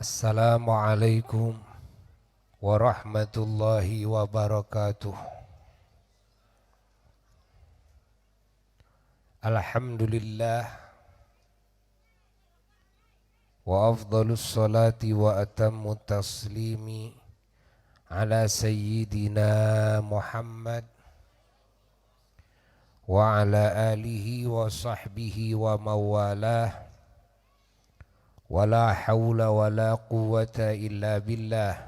Assalamualaikum warahmatullahi wabarakatuh. Alhamdulillah wa afdalus salati wa atammu taslimi ala sayyidina Muhammad wa ala alihi wa sahbihi wa mawalah. Wala hawla wala quwwata illa billah.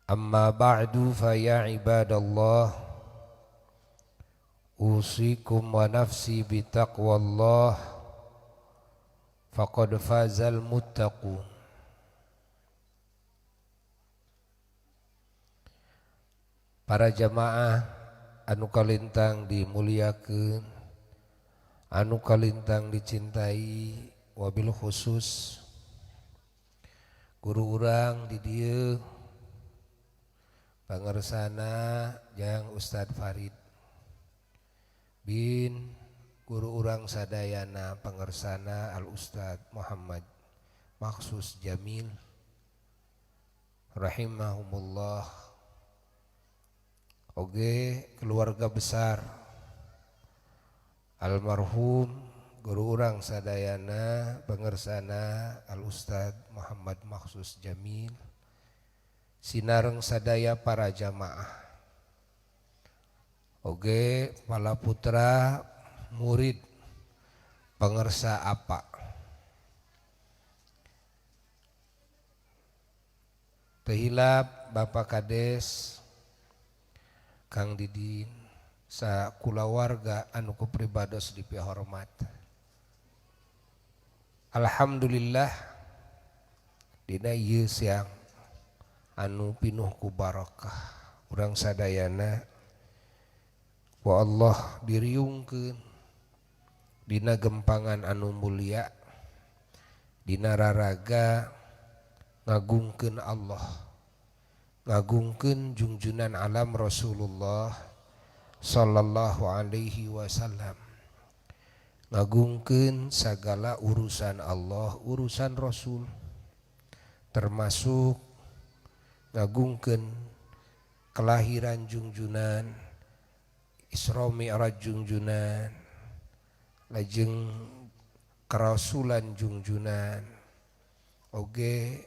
Amma ba'du, fa ya ibadallah, usikum wa nafsi bitaqwallah, faqad fazal muttaqun. Para jamaah anu kalintang dimuliakeun, anu kalintang dicintai, wabil khusus guru urang di dieu pangersana jang Ustad Farid bin guru urang sadayana pangersana Al Ustad Muhammad Maksus Jamil rahimahumullah, oge keluarga besar almarhum guru urang sadayana pangersana Al Ustad Muhammad Maksus Jamil, sinareng sadaya para jamaah, oge pala putra murid pangersa apa. Tehilap Bapak Kades Kang Didin sa kulawarga anu ku pribados dipihormat. Alhamdulillah dina ieu siang anu pinuh ku barakah urang sadayana ku Allah diriungkeun dina gempangan anu mulia, dina raraga ngagungkeun Allah, ngagungkeun jungjunan alam Rasulullah sallallahu alaihi wasallam, ngagungkeun sagala urusan Allah, urusan Rasul, termasuk ngagungkeun kelahiran jungjunan, Isra Mi'raj jungjunan, lajeng kerasulan jungjunan, oge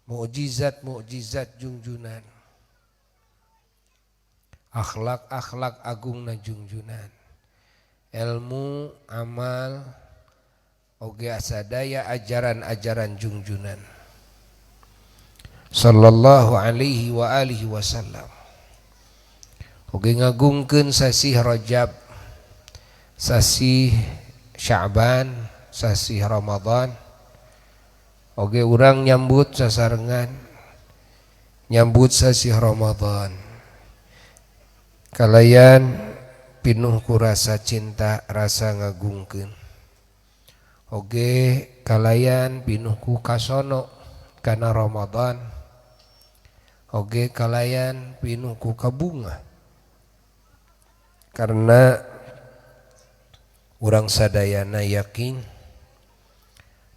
mukjizat-mukjizat jungjunan, akhlak-akhlak agungna jungjunan, ilmu, amal, oge asadaya ajaran-ajaran jungjunan sallallahu alaihi wa alihi wasallam. Oge ngagungkeun sasih Rajab, sasih Sya'ban, sasih Ramadan. Oge urang nyambut sasarengan nyambut sasih Ramadan kalayan pinuh ku rasa cinta, rasa ngagungkeun. Oge kalayan pinuh ku kasono kana Ramadan. Oge kalayan pinuh ku kabunga karena urang sadayana yakin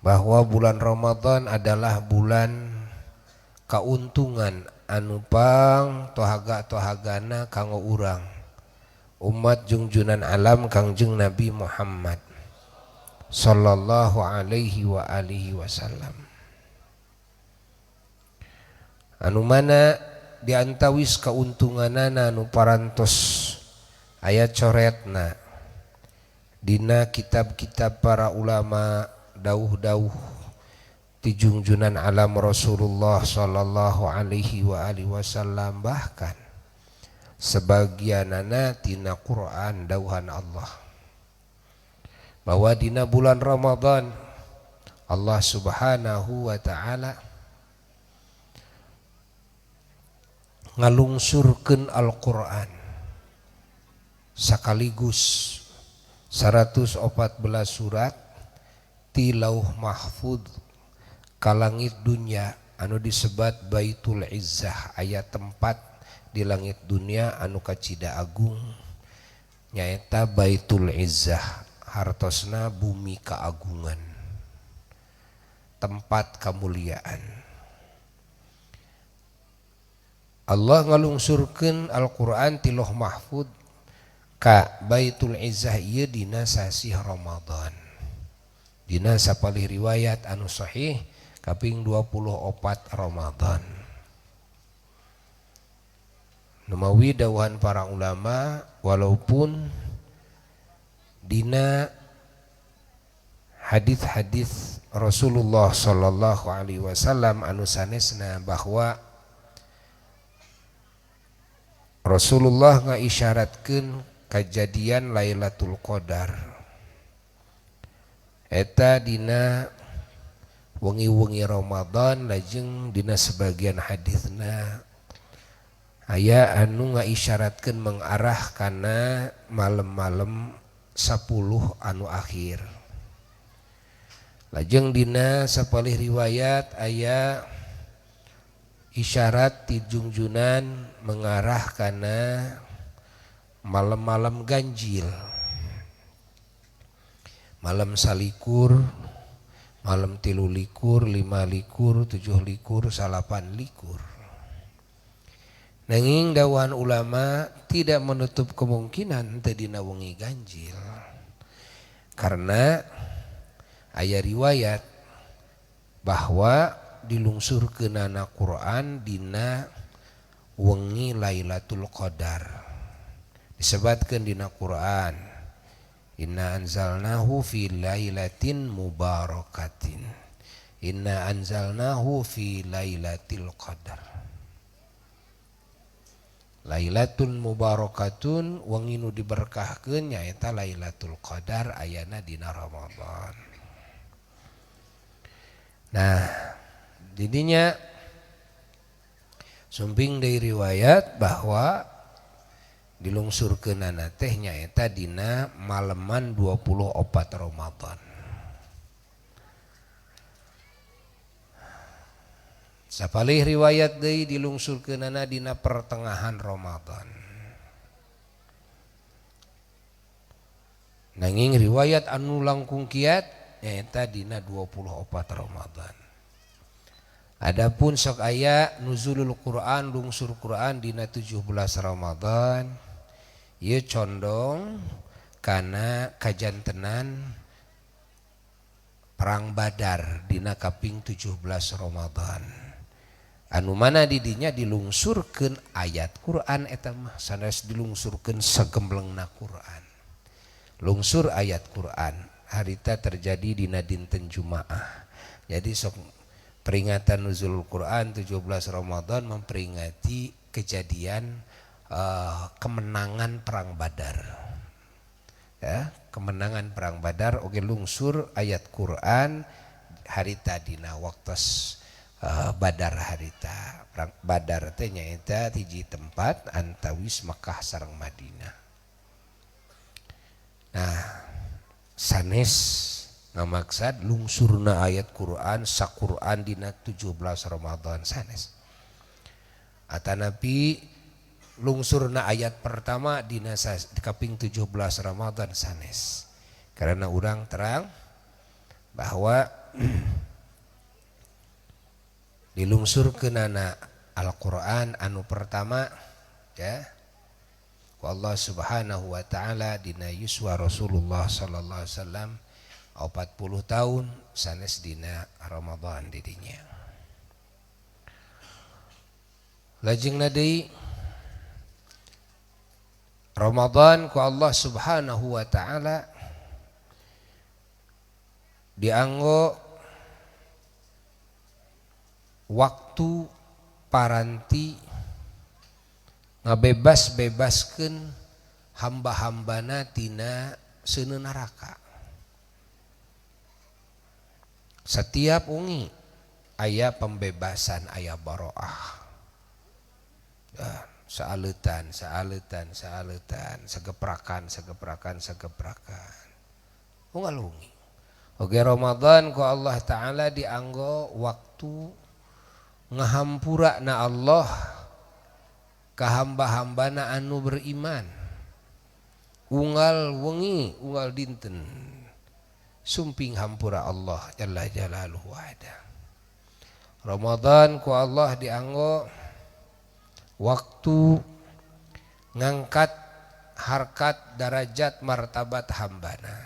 bahwa bulan Ramadan adalah bulan kauntungan anu pang tohaga-tohagana kanggo urang umat jungjunan alam Kangjeng Nabi Muhammad sallallahu alaihi wa alihi wasallam. Anu mana diantawis kauntunganana anu parantos aya coretna dina kitab-kitab para ulama dauh-dauh ti jungjunan alam Rasulullah sallallahu alaihi wa alihi wasallam, bahkan sebagianana tina Quran dauhan Allah bahwa dina bulan Ramadan Allah Subhanahu wa ta'ala ngalungsurkeun Al-Quran sekaligus 114 surat ti Lauh Mahfud ka langit dunya anu disebat Baitul Izzah, aya tempat di langit dunia anu kacida agung nyaeta Baitul Izzah. Hartosna bumi keagungan, tempat kemuliaan. Allah ngalungsurkeun Al-Qur'an ti Loh Mahfud ka Baitul Izzah ieu dina sasih Ramadan. Dina sapalih riwayat anu sahih kaping 24 Ramadan. Numawi dawuhan para ulama walaupun dina hadis-hadis Rasulullah sallallahu alaihi wasallam anu sanesna bahwa Rasulullah ngaisyaratkeun kejadian Lailatul Qadar eta dina wengi-wengi Ramadan, lajeng dina sebagian hadisna aya anu ngaisyaratkeun mengarah kana malam-malam 10 anu akhir. Lajeng dina sapalih riwayat aya isyarat ti jungjunan mengarah kana malam-malam ganjil, malam 21, malam 23, 25, 27, 29. Nanging dawuhan ulama tidak menutup kemungkinan teu dina wengi ganjil, karena aya riwayat bahwa dilungsurkeunana Quran dina wengi Lailatul Qadar. Disebatkeun dina Quran, inna anzalnahu fi lailatin mubarakatin, inna anzalnahu fi lailatul qadar. Lailatul mubarakatun, wengi nu diberkahkeun nyaeta Lailatul Qadar ayana dina Ramadan. Nah, didinya sumping deui riwayat bahwa dilungsurkeunana teh nyaeta dina maleman 24 Ramadan. Sapalih riwayat deui dilungsurkeunana dina pertengahan Ramadan. Nanging riwayat anu langkung kiat nyaeta dina 24 Ramadan. Adapun sok aya nuzulul Quran, lungsur Quran dina 17 Ramadan, ieu condong kana kajantenan perang Badar dina kaping 17 Ramadan. Anu mana didinya dilungsurkeun ayat Quran eta mah sanes dilungsurkeun sagemblengna Quran. Lungsur ayat Quran harita terjadi dina dinten Jumaah. Jadi sok peringatan nuzul Quran 17 Ramadan memperingati kejadian kemenangan perang Badar. Ya, kemenangan perang Badar oge lungsur ayat Quran harita dina waktos Badar harita. Perang Badar teh nyaeta hiji tempat antawis Mekah sareng Madinah. Nah, sanes ngamaksad lungsurna ayat Quran saquran dina 17 Ramadan sanes. Atanapi lungsurna ayat pertama dina kaping 17 Ramadan sanes. Karena urang terang bahwa dilungsurkeunana Al-Qur'an anu pertama ya ku Allah Subhanahu wa taala dina yuswa Rasulullah sallallahu alaihi wasallam 40 tahun sanes dina Ramadan didinya. Lajengna deui Ramadan ku Allah Subhanahu wa taala dianggo waktu paranti ngabebas-bebaskeun hamba-hambana tina seuneu neraka. Setiap wengi aya pembebasan, aya baroah. Saaleutan, saaleutan, saaleutan, segeprakan, segeprakan, segeprakan. Unggal wengi. Oge Ramadan ku Allah Ta'ala dianggo waktu ngahampura na Allah ka hamba-hambana anu beriman. Unggal wengi, unggal dinten. Sumping hampura Allah Jalla Jalaluhu ada. Ramadan ku Allah dianggo waktu ngangkat harkat darajat martabat hambana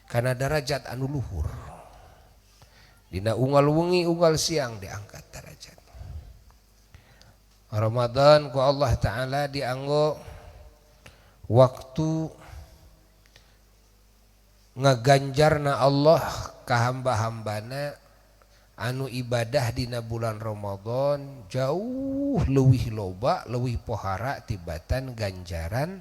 karena darajat anu luhur. Dina unggal wengi unggal siang diangkat darajat. Ramadan ku Allah Ta'ala dianggo waktu ngaganjarna Allah ka hamba-hambana anu ibadah dina bulan Ramadan jauh leuwih loba leuwih pohara tibatan ganjaran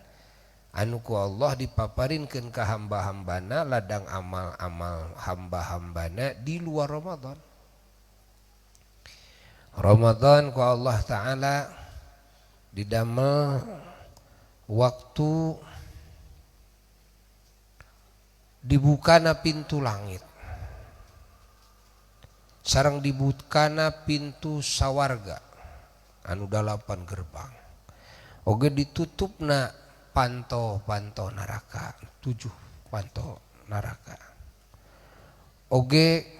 anu ku Allah dipaparinkeun ka hamba-hambana ladang amal-amal hamba-hambana di luar Ramadan. Ramadan ku Allah Ta'ala didamel waktu dibukana pintu langit sareng dibukana pintu sawarga anu 8 gerbang oge ditutupna panto-panto neraka 7 panto neraka oge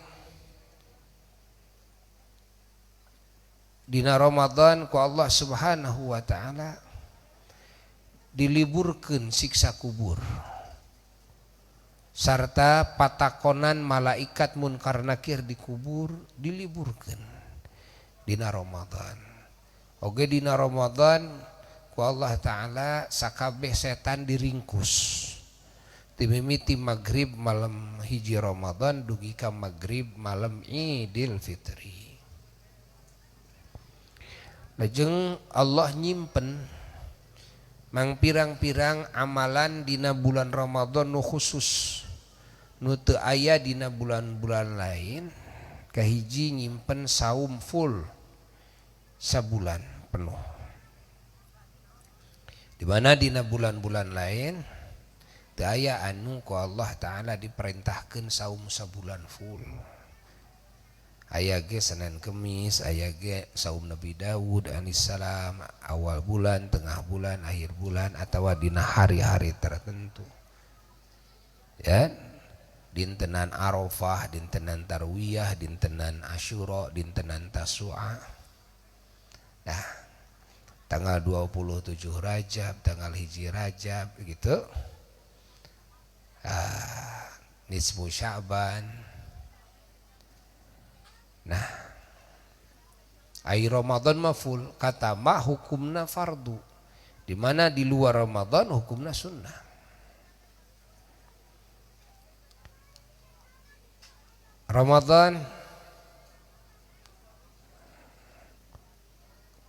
dina Ramadan ku Allah Subhanahu wa Ta'ala diliburkeun siksa kubur sarta patakonan malaikat munkar nakir dikubur diliburkeun dina Ramadan. Oge dina Ramadan ku Allah Ta'ala sakabeh setan diringkus timimiti magrib malam hiji Ramadan dugi ka magrib malam Idul Fitri. Lajeng Allah nyimpen mang pirang-pirang amalan dina bulan Ramadan nu khusus nu teu aya dina bulan-bulan lain. Kahiji nyimpen saum full sabulan penuh, di mana dina bulan-bulan lain teu aya anu ku Allah Ta'ala diperintahkeun saum sabulan full. Aya ge Senin Kemis, aya ge saum Nabi Daud alaihissalam awal bulan, tengah bulan, akhir bulan atawa dina hari-hari tertentu. Ya, dintenan Arafah, dintenan Tarwiyah, dintenan Asyura, dintenan Tasu'a. Nah, tanggal 27 Rajab, tanggal 1 Rajab gitu. Nisfu Sya'ban. Nah, ai Ramadan mah full, kata mah hukumna fardu. Di mana di luar Ramadan hukumna sunnah. Ramadan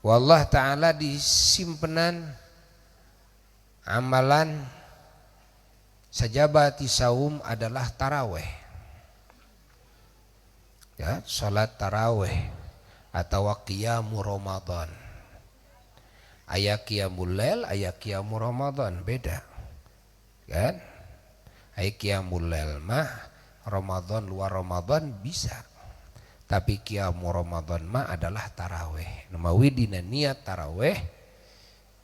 wallah ta'ala disimpenan amalan sajabati saum adalah taraweh. Ya, salat taraweh atau qiyamu Ramadan. Aya qiyamul lail, aya qiyamu Ramadan, beda. Kan? Aya qiyamul lail mah Ramadan luar Ramadan bisa. Tapi qiyamu Ramadan mah adalah taraweh. Namawi dina niat taraweh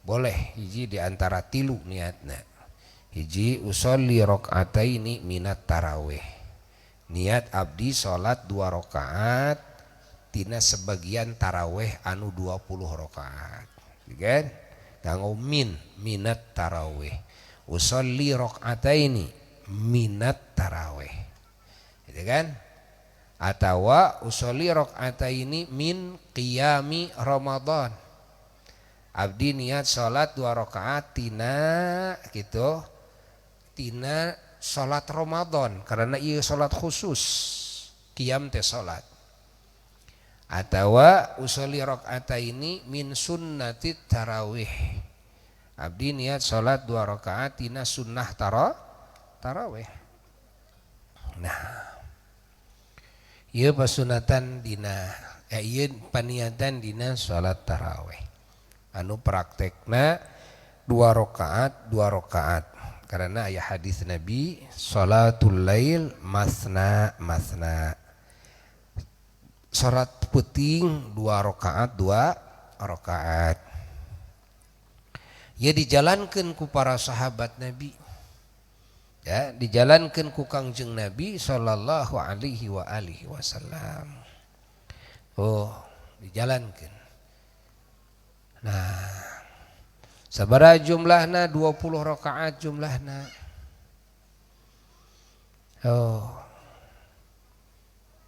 boleh hiji di antara tilu niatna. Hiji usolli rakaataini minat taraweh. Niat abdi salat 2 rakaat tina sebagian taraweh anu 20 rakaat. Kan? Nganggo min minat taraweh. Usolli rakaataini minat taraweh. Gitu kan? Atawa usolli rakaataini min qiyami Ramadan. Abdi niat salat 2 rakaat tina gitu. Tina salat Ramadan karena ieu salat khusus qiyam teh salat. Atawa usolli rakaataini min sunnati tarawih. Abdi niat salat 2 rakaat tina sunnah tarawih. Nah, ieu pasunatan dina ieu paniatan dina salat tarawih. Anu praktekna 2 rakaat 2 rakaat. Karena aya hadis Nabi salatul lail masna masna. Salat peuting 2 rakaat 2 rakaat. Ya dijalankeun ku para sahabat Nabi. Ya, dijalankan ku Kangjeng Nabi sallallahu alaihi wa alihi wasallam. Oh, dijalankan. Nah, sabaraha jumlahna? 20 rakaat jumlahna. Oh.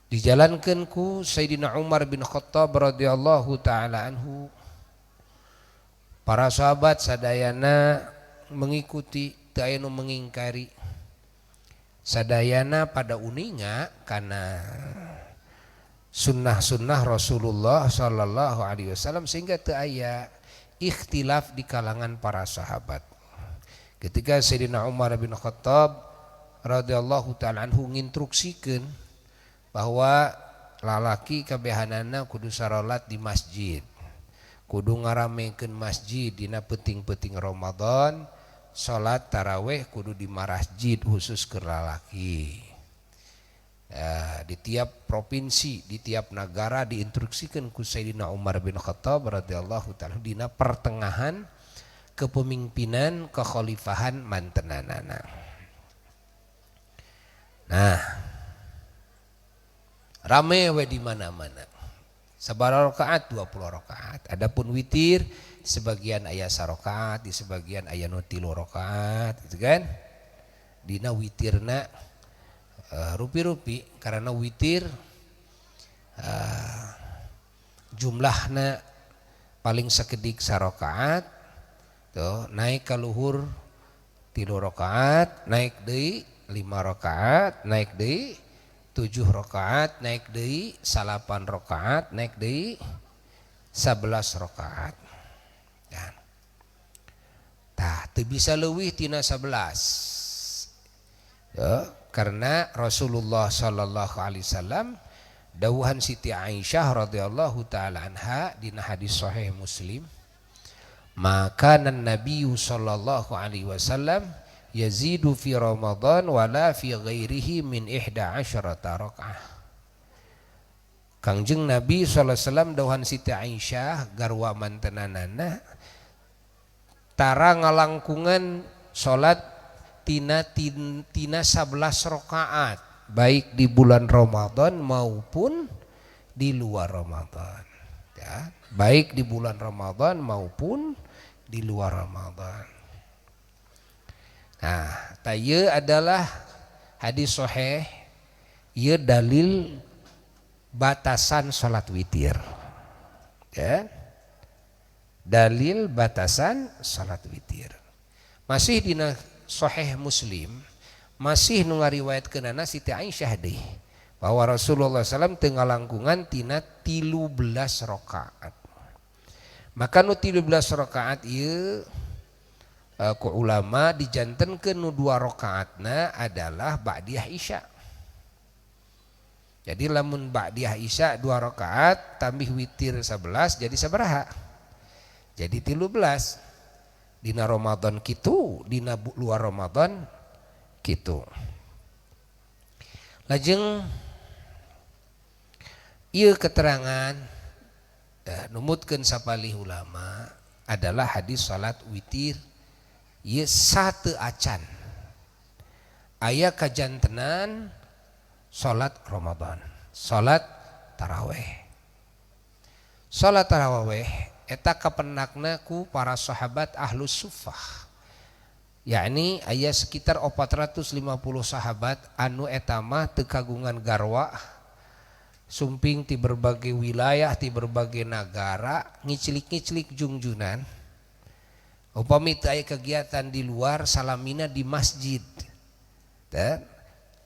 Dijalankan ku Sayyidina Umar bin Khattab radhiyallahu taala anhu. Para sahabat sadayana mengikuti, teu aya nu mengingkari. Sadayana pada uninga karena sunnah-sunnah Rasulullah sallallahu alaihi wasallam, sehingga teu aya ikhtilaf di kalangan para sahabat. Ketika Sayyidina Umar bin Khattab radhiyallahu taala anhu nginstruksikeun bahwa lalaki kabehanana kudu sarolat di masjid, kudu ngaramekeun masjid dina peuting-peuting Ramadan, salat taraweh kudu di masjid khusus keur lalaki. Ya, di tiap provinsi, di tiap negara diinstruksikan ku Sayyidina Umar bin Khattab radhiyallahu taala dina pertengahan kepemimpinan kekhalifahan mantenanana. Nah, rame we di mana-mana. Sabaraha rakaat? 20 rakaat. Adapun witir sebagian aya sarakaat, di sebagian aya nu 3 rakaat, gitu kan? Dina witirna rupi-rupi karena witir jumlahna paling sakedik sarakaat, tuh naik ka luhur 3 rakaat, naik deui 5 rakaat, naik deui 7 rakaat, naik deui 9 rakaat, naik deui 11 rakaat. Dan tah teu bisa leuwih tina 11. Ya, karena Rasulullah sallallahu alaihi wasallam dawuhan Siti Aisyah radhiyallahu taala anha dina hadis sahih Muslim, maka Nabi sallallahu alaihi wasallam yazidu fi Ramadan wala fi ghairihi min ihda asyrata rakaah. Kangjeng Nabi sallallahu alaihi wasallam dawuhan Siti Aisyah garwa mantenanana tara ngalangkungan salat tina 11 rakaat baik di bulan Ramadan maupun di luar Ramadan, ya, baik di bulan Ramadan maupun di luar Ramadan. Nah, taya adalah hadis sahih, ieu dalil batasan salat witir. Ya. Dalil batasan salat witir. Masih dina sahih Muslim, masih nu ngariwayatkeunana Siti Aisyah deui bahwa Rasulullah SAW teu ngalangkungan tina 13 rakaat. Maka nu 13 rakaat ieu ku ulama dijantenkeun nu 2 rakaatna adalah ba'diyah isya. Jadi lamun ba'diyah isya 2 rakaat tambih witir 11 jadi sabaraha? Jadi 13. Dina Ramadan kitu, dina luar Ramadan kitu. Lajeng ieu keterangan numutkeun sapalih ulama adalah hadis salat witir ieu satu acan aya kajantenan salat Ramadan, salat taraweh. Salat taraweh eta kapendakna ku para sahabat ahlus suffah, yakni aya sekitar 450 sahabat anu eta mah teu kagungan garwa, sumping ti berbagai wilayah, ti berbagai nagara, ngiclik-ngiclik jungjunan. Upami teu aya kegiatan di luar, salamina di masjid. Dan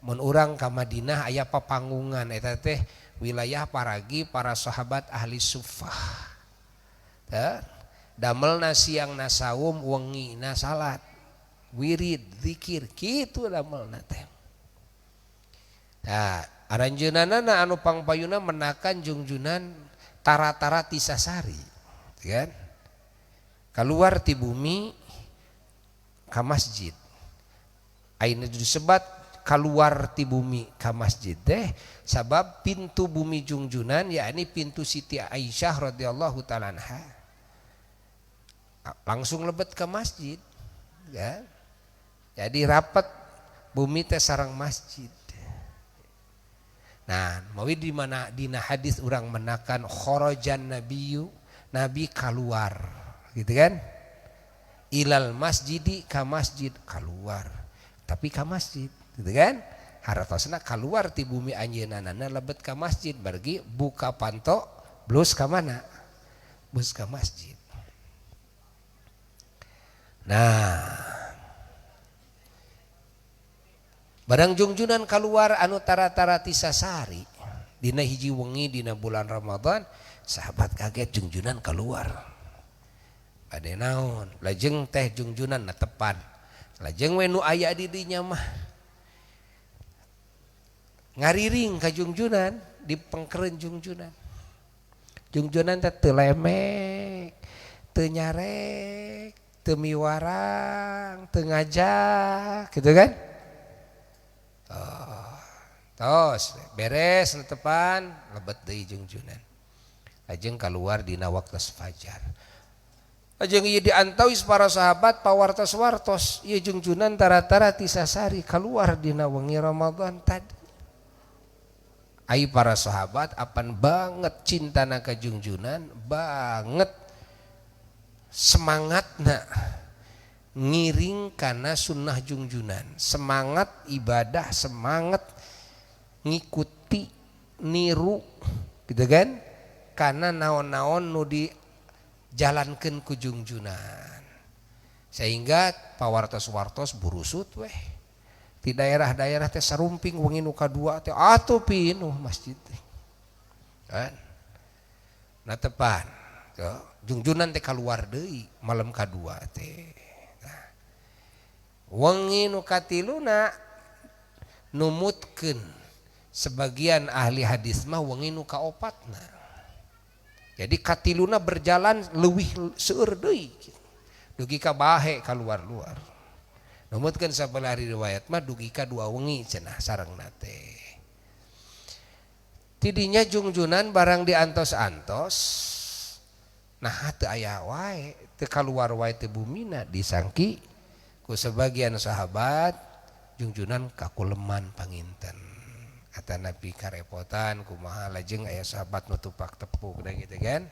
mun urang ka Madinah aya papanggungan eta teh wilayah paragi para sahabat ahli suffah. Dan damelna siang na saum, wengi na salat, wirid, zikir, kitu damelna teh. Nah, aranjeunana anu pangpayuna menakan jungjunan tara-tara tisasari, kan? Keluar ti bumi ka masjid. Ayeuna disebat keluar ti bumi ka masjid teh sabab pintu bumi jungjunan, yakni pintu Siti Aisyah radhiyallahu taala anha, langsung lebet ke masjid, ya. Jadi rapat Bumi teh sareng masjid. Nah, mawi di mana dina hadis urang menakan kharajan nabiyyu, nabi keluar, gitu kan? Ilal masjidi ka masjid keluar. Tapi ka masjid, gitu kan? Hartosna keluar ti bumi anjeunna lebet ka masjid, bargi buka panto blus ka mana? Blus ka masjid. Nah, barang jungjunan keluar anu tara-tara ti sasari dina hiji wengi dina bulan Ramadan, sahabat kaget jungjunan keluar. Bade naon? Lajeng teh jungjunan netepan. Lajeng we nu aya di dinya mah ngariring ka jungjunan, dipengkereun jungjunan. Jungjunan teh teu lemek, teu nyarek, teu miwarang, teu ngajak, gitu kan? Oh, tos beres netepan lebet deui jungjunan. Lajeng keluar dina waktu fajar. Lajeng ieu diantawis para sahabat pawartos-wartos ieu jungjunan tara-tara ti sasari keluar dina wengi Ramadan tadi. Ai para sahabat apan banget cintana ka jungjunan, banget semangatna ngiring kana sunnah jungjunan, semangat ibadah, semangat ngikuti niru gitu kan, karena naon-naon nu dijalankeun ku jungjunan, sehingga pawartos-wartos burusut weh di daerah-daerah teh sarumping wengi nu kadua teh atuh pinuh masjid teh kan. Nah tepan jungjunan teh kaluar deui malam kadua teh. Nah, wengi nu katiluna numutkeun sebagian ahli hadis mah wengi nu kaopatna. Jadi katiluna berjalan leuwih seueur deui dugi ka bahe kaluar-luar. Numutkeun sabelah riwayat mah dugi ka dua wengi cenah sarengna teh. Tidinya jungjunan barang diantos-antos nah teu aya wae, teu kaluar wae teu bumina, disangki ku sebagian sahabat jungjunan kakuleman panginten. Atanapi karepotan kumaha, lajeng aya sahabat nu tupak tepuk dan gitu kan.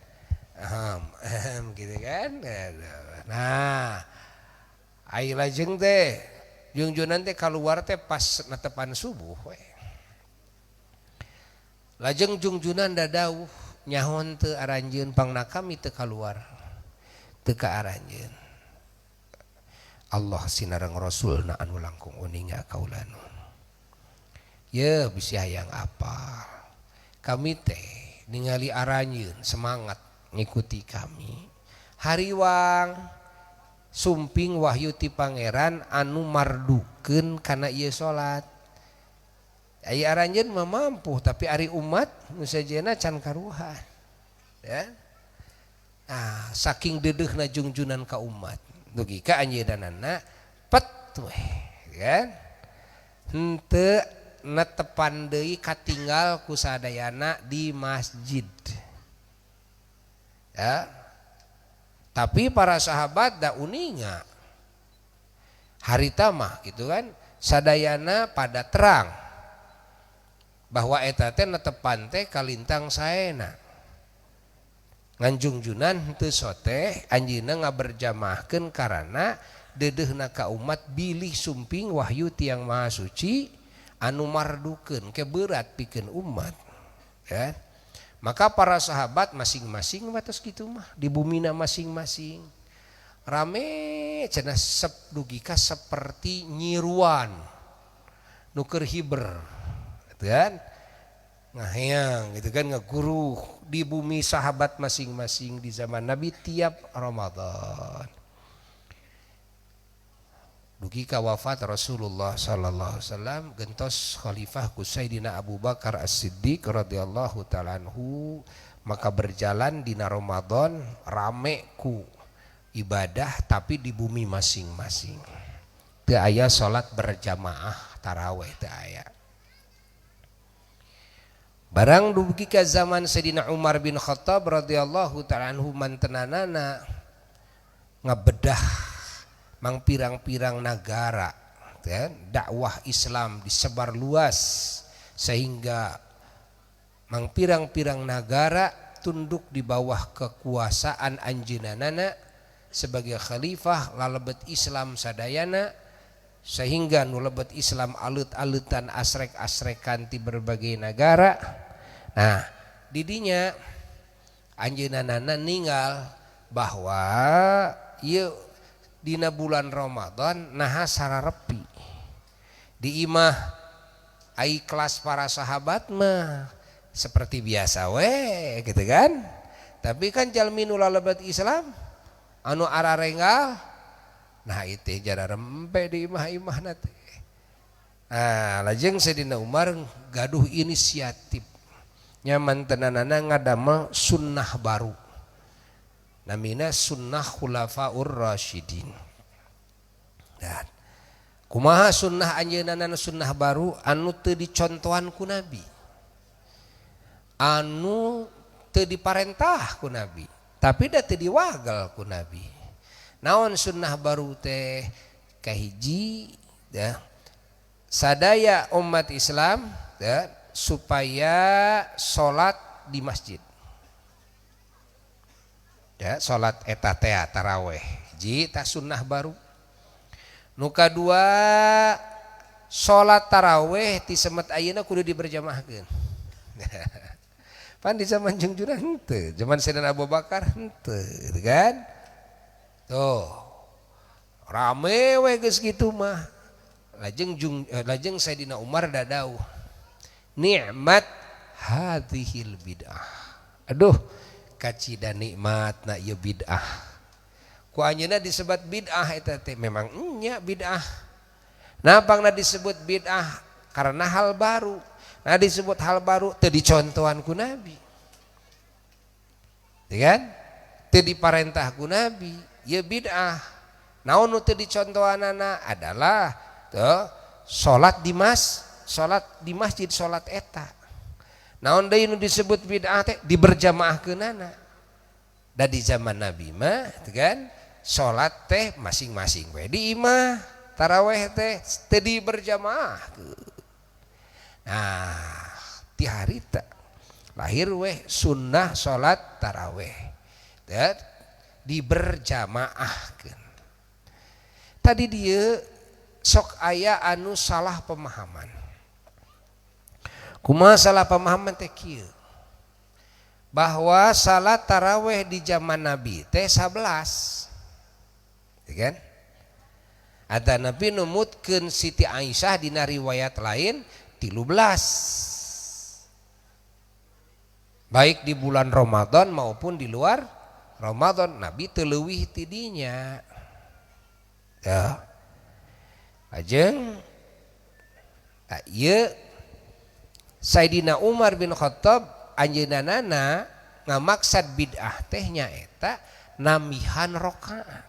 Ahem, ahem gitu kan. Nah, ai lajeng teh jungjunan teh kaluar teh pas netepan subuh we. Lajeng jungjunan dadauh nyahon teu aranjeun pangna kami teu kaluar teu ka aranjeun. Allah sinareng Rasulna anu langkung uninga kaula nu. Ye bisi hayang apal. Kami teh ningali aranjeun semangat ngikuti kami. Hariwang sumping wahyu ti pangeran anu mardukeun kana ieu salat. Ai aranjeun mah mampu tapi ari umat nu sejenna can karuhan. Ya. Nah, saking dedeuhna jungjunan ka umat dugi ka anjeunna pet weh kan. Henteu netepan deui katinggal ku sadayana di masjid. Ya. Tapi para sahabat da uninga. Harita mah gitu kan, sadayana pada terang bahwa eta teh netepan teh kalintang saena. Nganjungjunan henteu soteh anjeunna ngaberjamaahkeun karana dedeuhna ka umat bilih sumping wahyu tiang maha suci anu mardukeun ke berat pikeun umat ya. Maka para sahabat masing-masing batas kitu mah di bumina masing-masing rame cenah sep dugi ka seperti nyiruan nu keur hiber gitu kan, ngaheyang gitu kan, ngaguruh di bumi sahabat masing-masing di zaman Nabi tiap Ramadan. Dugi ka wafat Rasulullah sallallahu alaihi wasallam gentos khalifah ku Sayyidina Abu Bakar As-Siddiq radhiyallahu taala anhu, maka berjalan dina Ramadan rame ku ibadah tapi di bumi masing-masing. Teu aya salat berjamaah tarawih teu aya. Barang dugi ka zaman Sayyidina Umar bin Khattab radhiyallahu taala anhu mantenanana ngabedah mang pirang-pirang nagara ya, dakwah Islam disebar luas sehingga mangpirang-pirang nagara tunduk di bawah kekuasaan anjeunna sebagai khalifah lalebet Islam sadayana, sehingga nu lebet Islam alut-alutan asrek-asrekan ti berbagai negara. Nah, didinya anjeunna ninggal bahwa ieu dina bulan Ramadan naha sararepi di imah ai kelas para sahabat mah seperti biasa we gitu kan. Tapi kan jalmi nu lalebet Islam anu ararenggal nah itu jara rempe di imah-imah teh. Nah, lajeng Sayyidina Umar gaduh inisiatif nyaman tenanana ngadamel sunnah baru namina sunnah khulafaur rasyidin. Dan kumaha sunnah anjeunna sunnah baru anu teu dicontohan ku Nabi, anu teu diparentah ku Nabi, tapi da teu diwagal ku Nabi. Naon sunnah baru teh? Kahiji ya, sadaya umat Islam ya, supaya salat di masjid. Ya, salat eta teh taraweh. Hiji tah sunnah baru. Nu kadua salat taraweh ti semet ayeuna kudu diberjamaahkeun. Pan di zaman jungjunan henteu, zaman Sayyidina Abu Bakar henteu, gitu kan? Tuh. Rame we geus kitu mah. Lajeng Sayyidina Umar dadauh. Nikmat hadhil bid'ah. Aduh, kacida nikmatna ieu bid'ah. Ku anjeunna disebut bid'ah eta teh memang nya bid'ah. Nah, pangna disebut bid'ah karena hal baru. Nah, disebut hal baru teu dicontohan ku Nabi. Ya kan? Teu diparentah ku Nabi, ieu bid'ah. Naon nu teu dicontohanana adalah tuh salat di masjid salat eta. Naon deui nu disebut bid'ah teh diberjamaahkeunana. Da di zaman Nabi mah teu kan salat teh masing-masing we di imah, taraweh teh teu diberjamaahkeun. Nah, ti harita lahir weh sunnah salat taraweh. Dan diberjamaahkeun. Tadi dia sok aya anu salah pemahaman. Kumaha salah pemahaman teh kieu? Bahwa salat taraweh di zaman Nabi teh 11. Ya kan? Ada Nabi numutkeun Siti Aisyah dina riwayat lain 13. Baik di bulan Ramadan maupun di luar Ramadan Nabi teu leuwih ti dinya. Ya. Lajeng ieu Sayyidina Umar bin Khattab anjeunna ngamaksad bid'ah teh nyaeta nambihan rakaat.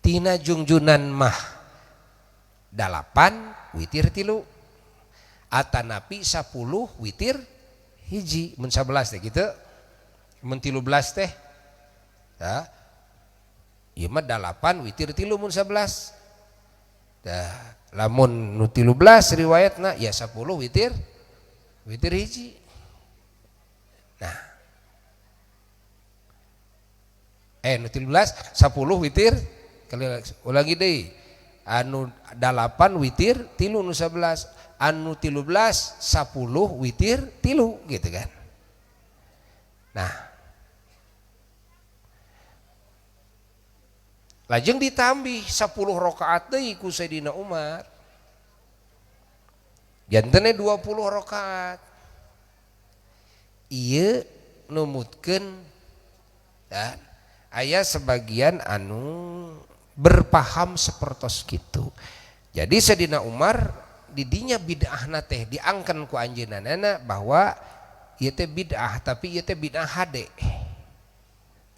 Tina jungjunan mah 8 witir 3 atanapi 10 witir 1 mun 11 teh gitu mun 13 teh ya ieu mah 8 witir 3 mun 11 dah lamun nu 13 riwayatna ya 10 witir 1. Nah nu 13 10 witir kali ulangi deui anu 8 witir 3 nu 11 anu 13 10 witir 3 gitu kan. Nah lajeng ditambih 10 rakaat deui ku Sayyidina Umar jantene 20 rakaat. Ieu numutkeun dan aya sebagian anu berpaham sepertos kitu. Jadi Sayyidina Umar didinya bid'ahna teh diangken ku anjeunna bahwa ieu teh bid'ah tapi ieu teh bid'ah hade.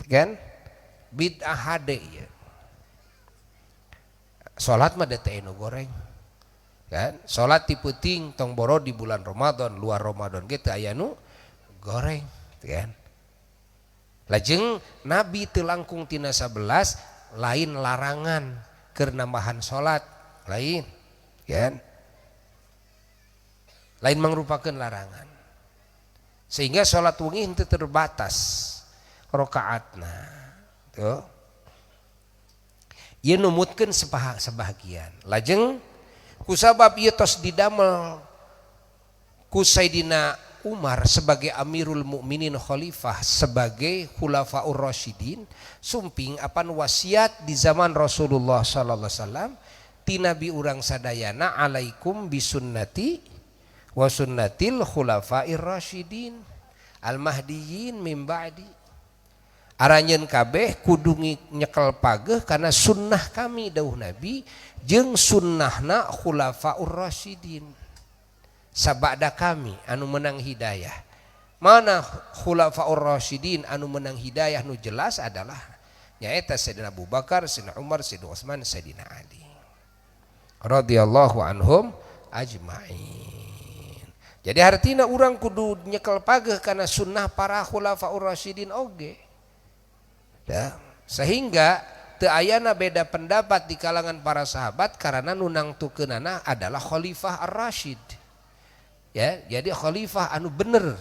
Kan? Bid'ah hade ieu. Salat mah teh nu goreng. Kan? Salat ti peuting tong boro di bulan Ramadan, luar Ramadan ge teu aya nu goreng, kan? Lajeng Nabi teu langkung tina 11 lain larangan keur nambahan salat lain kan, lain mangrupakeun larangan. Sehingga salat wengi henteu terbatas rakaatna tuh. Ieu numutkeun sebahagian. Lajeng kusabab ieu tos didamel ku Sayyidina Umar sebagai Amirul Mukminin, khalifah, sebagai Khulafaur Rasyidin, sumping apan wasiat di zaman Rasulullah sallallahu alaihi wasallam ti nabi urang sadayana, "Alaikum bisunnati wa sunnatil khulafair rasyidin al mahdiyyin min ba'di." Aranjeun kabeh kudu nyekel pageh karena sunnah kami, dawuh nabi, jeung sunnahna khulafaur rasyidin sabada kami anu menang hidayah. Mana khulafaur rasyidin anu menang hidayah? Nu jelas adalah nyaeta Sayyidina Abu Bakar, Sayyidina Umar, Sayyidina Utsman, Sayyidina Ali radhiyallahu anhum ajmain. Jadi artinya urang kudu nyekel pageh karena sunnah para khulafaur rasyidin oge ya, sehingga teu ayana beda pendapat di kalangan para sahabat karena nu nangtukeunana adalah khalifah ar-rasyid ya. Jadi khalifah anu bener,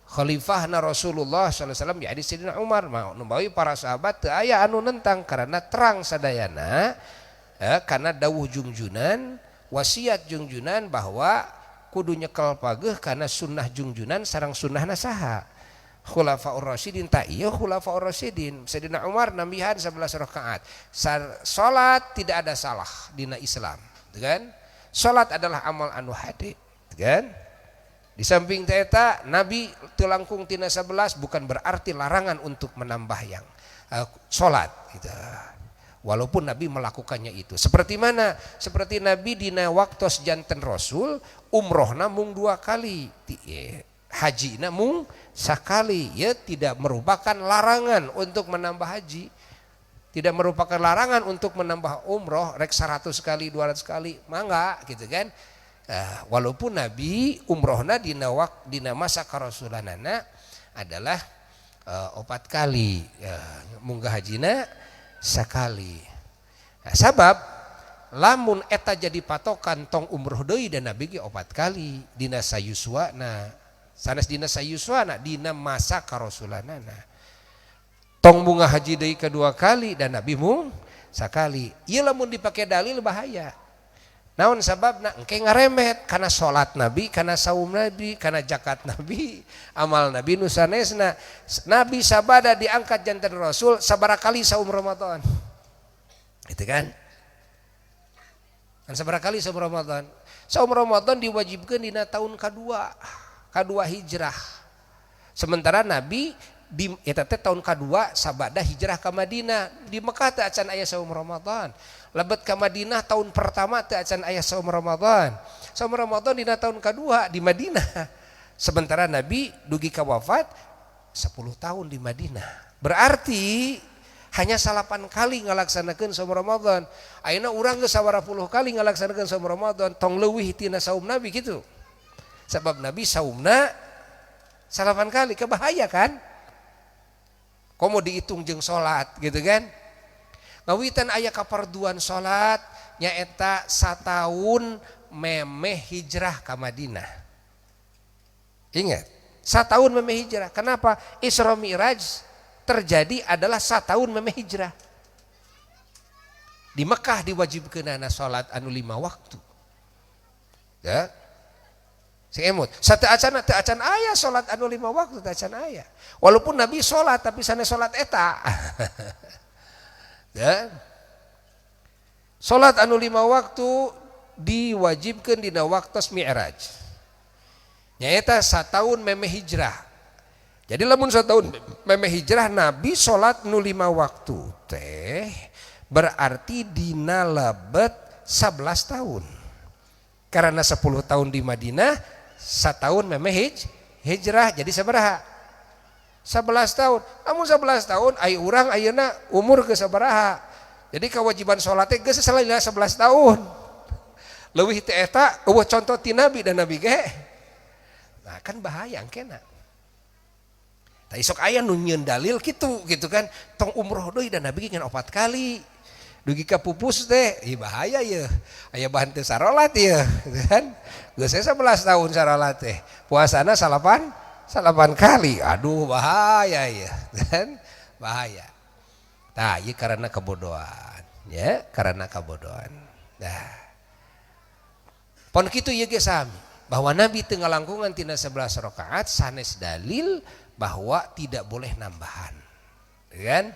khalifah na Rasulullah SAW, jadi Sayyidina Umar mau numbawi para sahabat teu aya anu nentang karena terang sadayana ya, karena dawuh jungjunan, wasiat jungjunan bahwa kudu nyekel pageh karena sunnah jungjunan sareng sunnah saha? Khulafaur Rasyidin. Tak iya Khulafaur Rasyidin, Sayyidina Umar nambihan 11 rakaat. Salat tidak ada salah dina Islam kan? Salat adalah amal anu hade kan? Di samping eta Nabi teu langkung tina 11, bukan berarti larangan untuk menambah yang salat gitu. Walaupun Nabi melakukannya itu. Seperti mana? Seperti Nabi dina waktu janten Rasul umrohna mung dua kali, haji mung sakali ya, tidak merupakan larangan untuk menambah haji, tidak merupakan larangan untuk menambah umroh, rek 100 kali, 200 kali mangga gitu kan. Walaupun Nabi umrohna dina masa karasulanana adalah opat kali, munggah hajina sekali. Nah, sabab lamun eta jadi patokan tong umroh deui dan Nabi ge opat kali dina sayuswana, sanes dina sayuswana, dina masa karasulanana. Tong munggah haji deui kedua kali dan Nabi mung sakali. Ieu lamun dipake dalil bahaya. Naon sababna? Engke ngaremet karena salat Nabi, karena saum Nabi, karena zakat Nabi, amal Nabi nu sanesna. Nabi sabada diangkat janten Rasul sabaraha kali saum Ramadan? Itu kan? Kan sabaraha kali saum Ramadan? Saum Ramadan diwajibkan dina tahun kedua, kedua hijrah. Sementara Nabi di eta teh tahun kedua sabada hijrah ke Madinah. Di Mekah teh acan aya saum Ramadan. Lebet ke Madinah tahun pertama teh acan aya saum Ramadan. Saum Ramadan dina tahun kedua di Madinah. Sementara Nabi dugi ka wafat 10 tahun di Madinah. Berarti hanya salapan kali ngalaksanakeun saum Ramadan. Ayeuna urang geus sabaraha puluh kali ngalaksanakeun saum Ramadan, tong leuwih tina saum Nabi gitu. Sebab Nabi saumna salapan kali, kebahaya kan? Komo dihitung jeung salat gitu kan? Ngawitan aya kaparduan salat nyaeta sataun memeh hijrah ke Madinah. Ingat, sataun memeh hijrah. Kenapa? Isra Mi'raj terjadi adalah sataun memeh hijrah. Di Mekah diwajibkeunana salat anu lima waktu. Ya. Sing emut. Satu acan teu acan aya salat anu lima waktu, teu acan aya. Walaupun Nabi salat tapi sanes salat eta. Ya. Salat anu lima waktu diwajibkan dina waktu Mi'raj. Nyaeta sataun memeh hijrah. Jadi lamun sataun memeh hijrah Nabi salat nu lima waktu teh berarti dina lebet 11 tahun. Karena 10 tahun di Madinah, setahun memeh hijrah, jadi sabaraha? 11 tahun. Namun 11 tahun ai urang ayeuna umur ke sabaraha? Jadi kewajiban sholatnya geus salila 11 tahun. Leuwih teh eta euweuh contoh ti Nabi dan Nabi ge. Nah, kan bahaya kena. Tah, sok aya nu nyieun dalil kitu gitu kan, tong umroh deui dan Nabi ngan opat kali. Dugi ka pupus teh, ih bahaya ya. Aya bahan teu sarolat ya, gitu kan? Geus 11 tahun sarolat teh. Puasana salapan kali. Aduh, bahaya ya, kan? Bahaya. Tah, ieu karena kebodohan, ya, karena kebodohan. Nah. Pon kitu ieu ge sami, bahwa Nabi teu ngalangkungan tina 11 rakaat sanes dalil bahwa tidak boleh nambahan. Kan?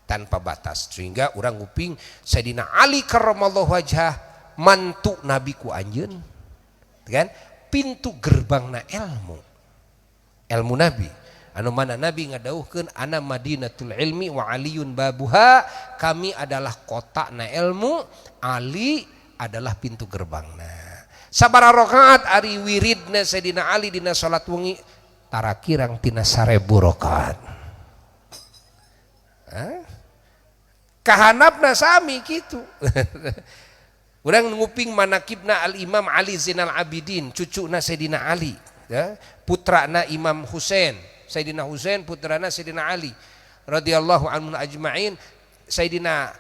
Tanpa batas, sehingga orang nguping Sayyidina Ali karramallahu wajhah, mantu Nabi ku anjeun, kan? Pintu gerbangna ilmu, ilmu Nabi, anu mana Nabi ngadawuhkeun ana madinatul ilmi wa aliyun babuha, kami adalah kota na ilmu, Ali adalah pintu gerbangna. Sabaraha rakaat ari wiridna Sayyidina Ali dina salat wengi? Tarakirang tina 1000 rakaat. Hah? Kahanapna sami gitu. Urang nguping manakibna Al Imam Ali Zainal Abidin, cucuna Sayyidina Ali, ya, putrana Imam Husain, Sayyidina Husain putrana Sayyidina Ali radhiyallahu anhu ajma'in. Sayyidina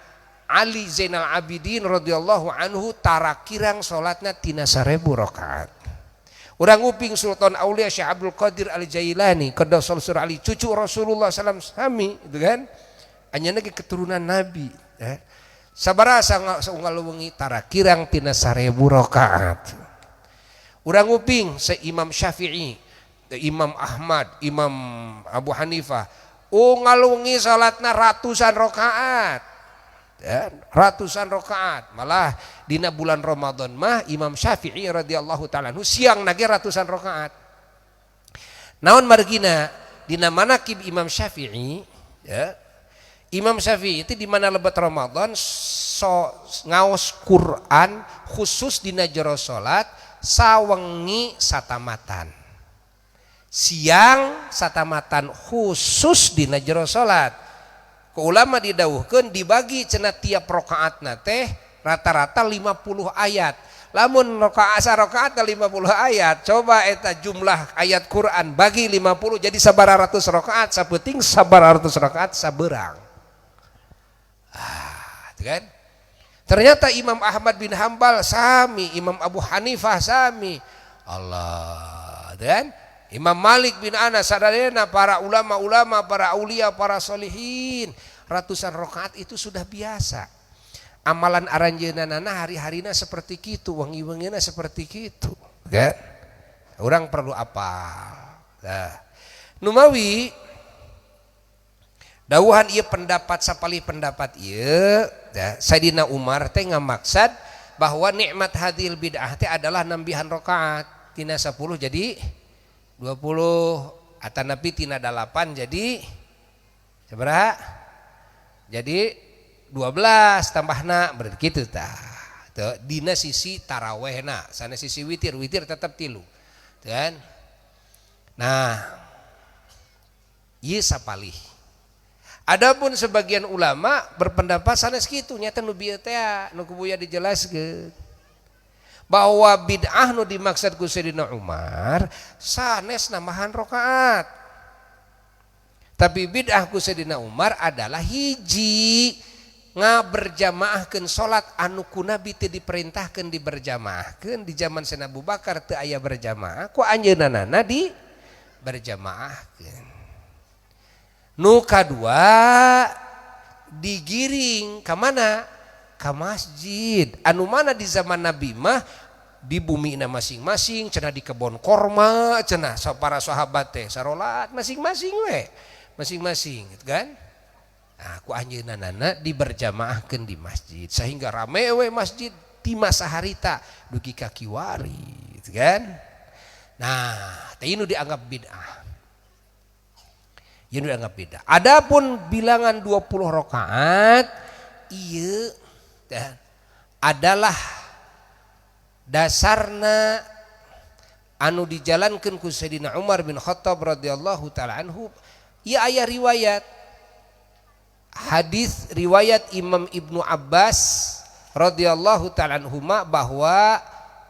Ali Zainal Abidin radhiyallahu anhu tarakirang salatna tina 1000 rakaat. Urang nguping Sultan Aulia Syekh Abdul Qadir Al Jailani qaddasallahu sirrah Ali, cucu Rasulullah sallam sami, gitu kan? Anjeunna ge keturunan Nabi, ya. Sabaraha saunggal wengi? Tarakirang tina 1000 rakaat. Urang nguping se Imam Syafi'i, Imam Ahmad, Imam Abu Hanifah, unggal wengi salatna ratusan rakaat. Ya, ratusan rakaat. Malah dina bulan Ramadan mah Imam Syafi'i radhiyallahu taala anhu siang nage ratusan rakaat. Naon margina? Dina manakib Imam Syafi'i, ya, Imam Syafi'i itu di mana lebat Ramadan so ngaos Quran khusus dina jero salat sawengi satamatan, siang satamatan, khusus dina jero salat. Ku ulama didawuhkeun dibagi cenah tiap rakaatna teh rata-rata 50 ayat. Lamun rakaat sarakaat 50 ayat, coba eta jumlah ayat Quran bagi 50 jadi sabaraha ratus rakaat sapeuting, sabaraha ratus rakaat saberang. Ah, kan? Ternyata Imam Ahmad bin Hambal sami, Imam Abu Hanifah sami. Allah, dan Imam Malik bin Anas sadayana para ulama-ulama, para aulia, para solihin, ratusan rakaat itu sudah biasa. Amalan aranjeunana hari-harina seperti kitu, wengi-wengina seperti kitu. Kan? Orang perlu apa? Nah, Numawi dawuhan ieu pendapat sapali pendapat ieu ya, Sayyidina Umar teh ngamaksad bahwa nikmat hadil bid'ah teh adalah nambihan rakaat tina 10 jadi 20 atanapi tina 8 jadi sabaraha? Jadi 12 tambahna, berarti kitu tah. Teu dina sisi tarawehna, sana sisi witir, witir tetap tilu. Kan? Nah, ieu sapalih. Adapun sebagian ulama berpendapat sanes kitu, nyata nu bieu teh nu ku Buya dijelaskeun bahwa bid'ah nu dimaksud ku Sayyidina Umar sanes nambahan rakaat. Tapi bid'ah ku Sayyidina Umar adalah hiji, ngaberjamaahkeun salat anu ku Nabi teu diperintahkeun diberjamaahkeun. Di zaman Sayyidina Abu Bakar teu aya berjamaah, ku anjeunna di berjamaahkeun. Nu kadua, digiring ke mana? Ke masjid. Anu mana di zaman Nabi mah di bumi na masing-masing cenah, di kebon korma cenah para sahabat teh sarolat masing-masing we, masing-masing gitu kan. Nah, ku anjeunna diberjamaahkeun di masjid sehingga rame we masjid di masa harita dugi ka kiwari gitu kan. Nah, teh nu dianggap bid'ah. Yang dianggap beda. Adapun bilangan 20 rakaat iya adalah dasarna anu dijalankan ku Sayyidina Umar bin Khattab radhiyallahu taala anhu. Ieu aya riwayat hadis riwayat Imam Ibnu Abbas radhiyallahu taala anhuma bahwa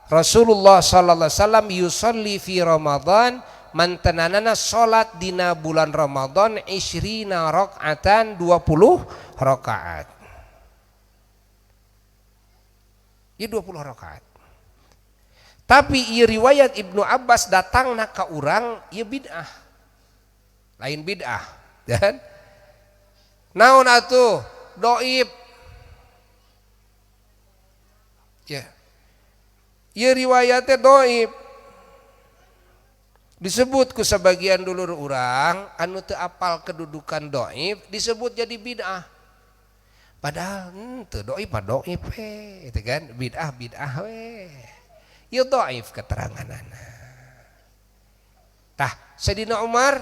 Rasulullah sallallahu alaihi wasallam yusalli fi Ramadan, mantenanana salat dina bulan Ramadan isyrina rakaatan, 20 rakaat. Ieu 20 rakaat. Tapi ieu riwayat Ibnu Abbas datangna ka urang ieu bid'ah. Lain bid'ah, dan naon atuh? Dhaif. Ya. Ieu riwayatnya dhaif. Disebut ku sebagian dulur urang anu teu apal kedudukan dhaif disebut jadi bid'ah. Padahal henteu dhaif mah dhaif we, gitu kan? Bid'ah bid'ah we. Ieu dhaif keteranganana. Tah, Sayyidina Umar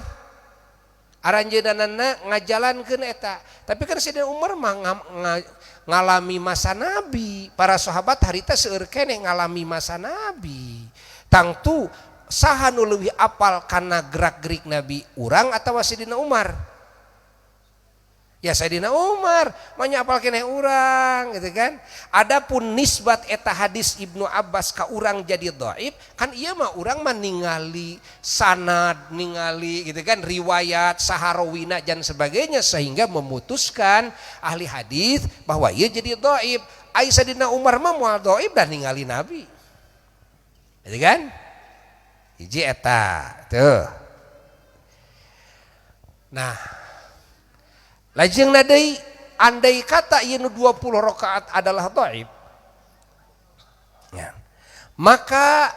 aranjeunana ngajalankeun eta. Tapi kan Sayyidina Umar mah ngalami masa Nabi, para sahabat harita seueur keneh ngalami masa Nabi. Tangtu saha nu leuwih apal kana gerak-gerik Nabi, urang atawa Sayyidina Umar? Ya Sayyidina Umar, manya apal keneh urang gitu kan. Adapun nisbat eta hadis Ibnu Abbas ka urang jadi dhaif, kan ieu mah urang mah ningali sanad, ningali gitu kan, riwayat saharawina dan sebagainya sehingga memutuskan ahli hadis bahwa ieu jadi dhaif. Ai Sayyidina Umar mah moal dhaif dan ningali Nabi. Gitu kan? Hiji eta tuh. Nah, lajeng deui andai kata ieu nu 20 rakaat adalah dhaif. Ya. Maka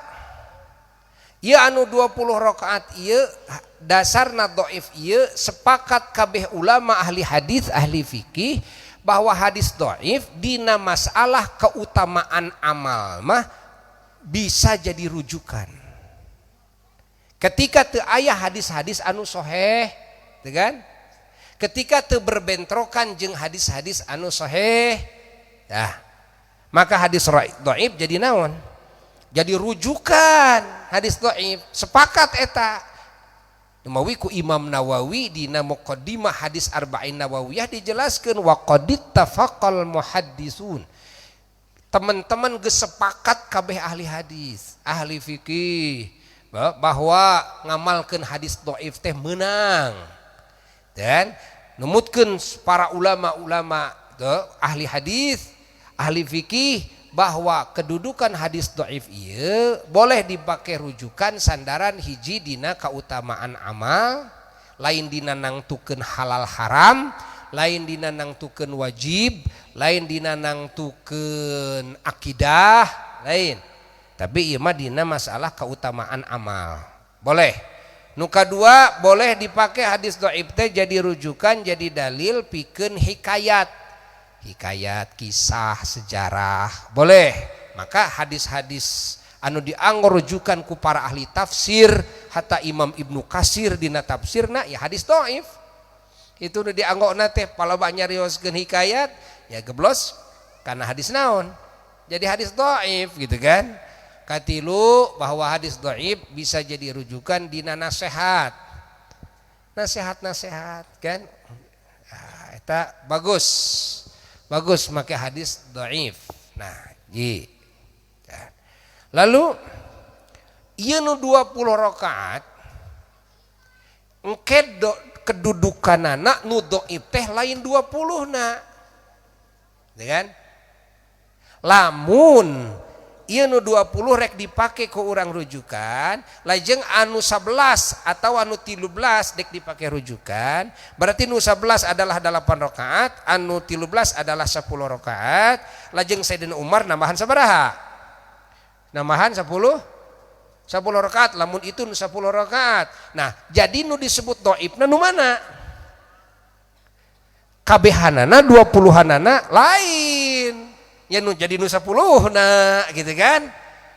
ieu anu 20 rakaat ieu dasarna dhaif ieu sepakat kabeh ulama ahli hadis ahli fikih bahwa hadis dhaif dina masalah keutamaan amal mah bisa jadi rujukan. Ketika teu aya hadis-hadis anu soheh, teu kan? Ketika teu berbentrokan jeung hadis-hadis anu soheh, nah, maka hadis dhaif jadi naon? Jadi rujukan hadis dhaif, sepakat eta. Mawi ku Imam Nawawi dina muqaddimah hadis Arba'in Nawawiyah dijelaskeun wa qad ittafaqal muhaddisun. Teman-teman geus sepakat kabeh ahli hadis, ahli fikih bahwa ngamalkeun hadis dhaif teh meunang. Dan numutkeun para ulama-ulama ahli hadis, ahli fikih bahwa kedudukan hadis dhaif ieu boleh dipakai rujukan sandaran hiji dina keutamaan amal, lain dina nangtukeun halal haram, lain dina nangtukeun wajib, lain dina nangtukeun akidah, lain. Tapi ieu mah dina masalah keutamaan amal. Boleh. Nu kadua boleh dipakai hadis dhaif teh jadi rujukan, jadi dalil pikeun hikayat. Hikayat, kisah, sejarah, boleh. Maka hadis-hadis anu dianggo rujukan ku para ahli tafsir, hatta Imam Ibnu Katsir dina tafsirna ya hadis dhaif. Itu nu dianggona teh palebah nyarioskeun hikayat ya geblos karena hadis naon? Jadi hadis dhaif gitu kan. Katilu bahwa hadis dhaif bisa jadi rujukan dina nasihat. Nasihat-nasihat kan. Nah, eta bagus. Bagus make hadis dhaif. Nah, ji. Lalu ieu nu 20 rakaat engke kedudukanana nu dhaif teh lain 20 na. Ya kan? Lamun ieu nu 20 rek dipake ku urang rujukan, lajeng anu 11 atau anu 13 dek dipake rujukan, berarti nu 11 adalah 8 rakaat, anu 13 adalah 10 rakaat, lajeng Sayyidina Umar nambahan sabaraha? Nambahan 10 rakaat, lamun itu nu 10 rakaat. Nah, jadi nu disebut dhaifna nu mana? Kabehanana 20-hanana lain. Ya nu jadi nu 10 na gitu kan.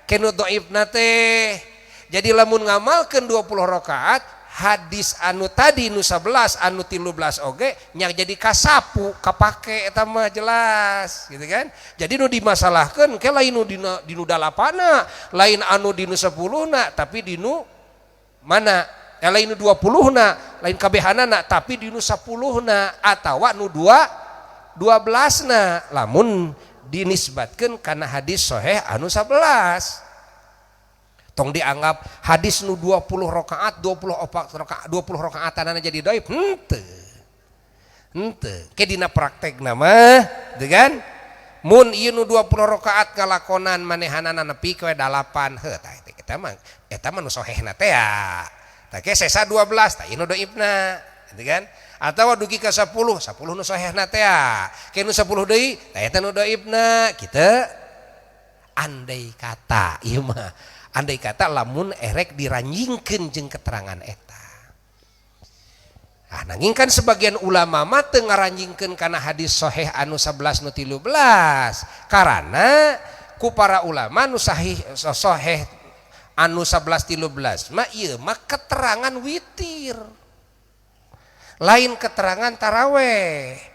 Kenu dhaifna teh. Jadi lamun ngamalkeun 20 rakaat, hadis anu tadi nu 11 anu 13 oge nya jadi kasapu kapake eta mah jelas gitu kan. Jadi nu dimasalahkeun ke lain nu dina dinu dalapana, lain anu dinu 10 na, tapi dinu mana? Lain nu 20 na, lain kabehanana tapi dinu 10 na atawa nu 2 12 na lamun dinisbatkan karena hadis soheh anu 11. Tong dianggap hadis nu 20 rakaat 24 rakaat 20 rakaatan jadi dhaif henteu. Henteu. Ke dina praktekna mah, gitu kan? Mun ieu nu 20 rakaat kalakonan manehanana nepi ka 8 heuh tah eta mah nu sohehna teh ya. Tah ke sesa 12 tah ieu nu doibna gitu kan? Atawa dugi ka 10, 10 nu sohehna teh ya. Ke nu 10 deui tah eta nu doibna kitu. Andai kata ieu mah, andai kata lamun erek diranjingkeun jeung keterangan eta. Nah, nanging kan sebagian ulama mah teu ngaranjingkeun kana hadis sahih anu 11 nu 13 karena ku para ulama nu sahih sahih anu 11 13 mah ieu mah keterangan witir, lain keterangan taraweh.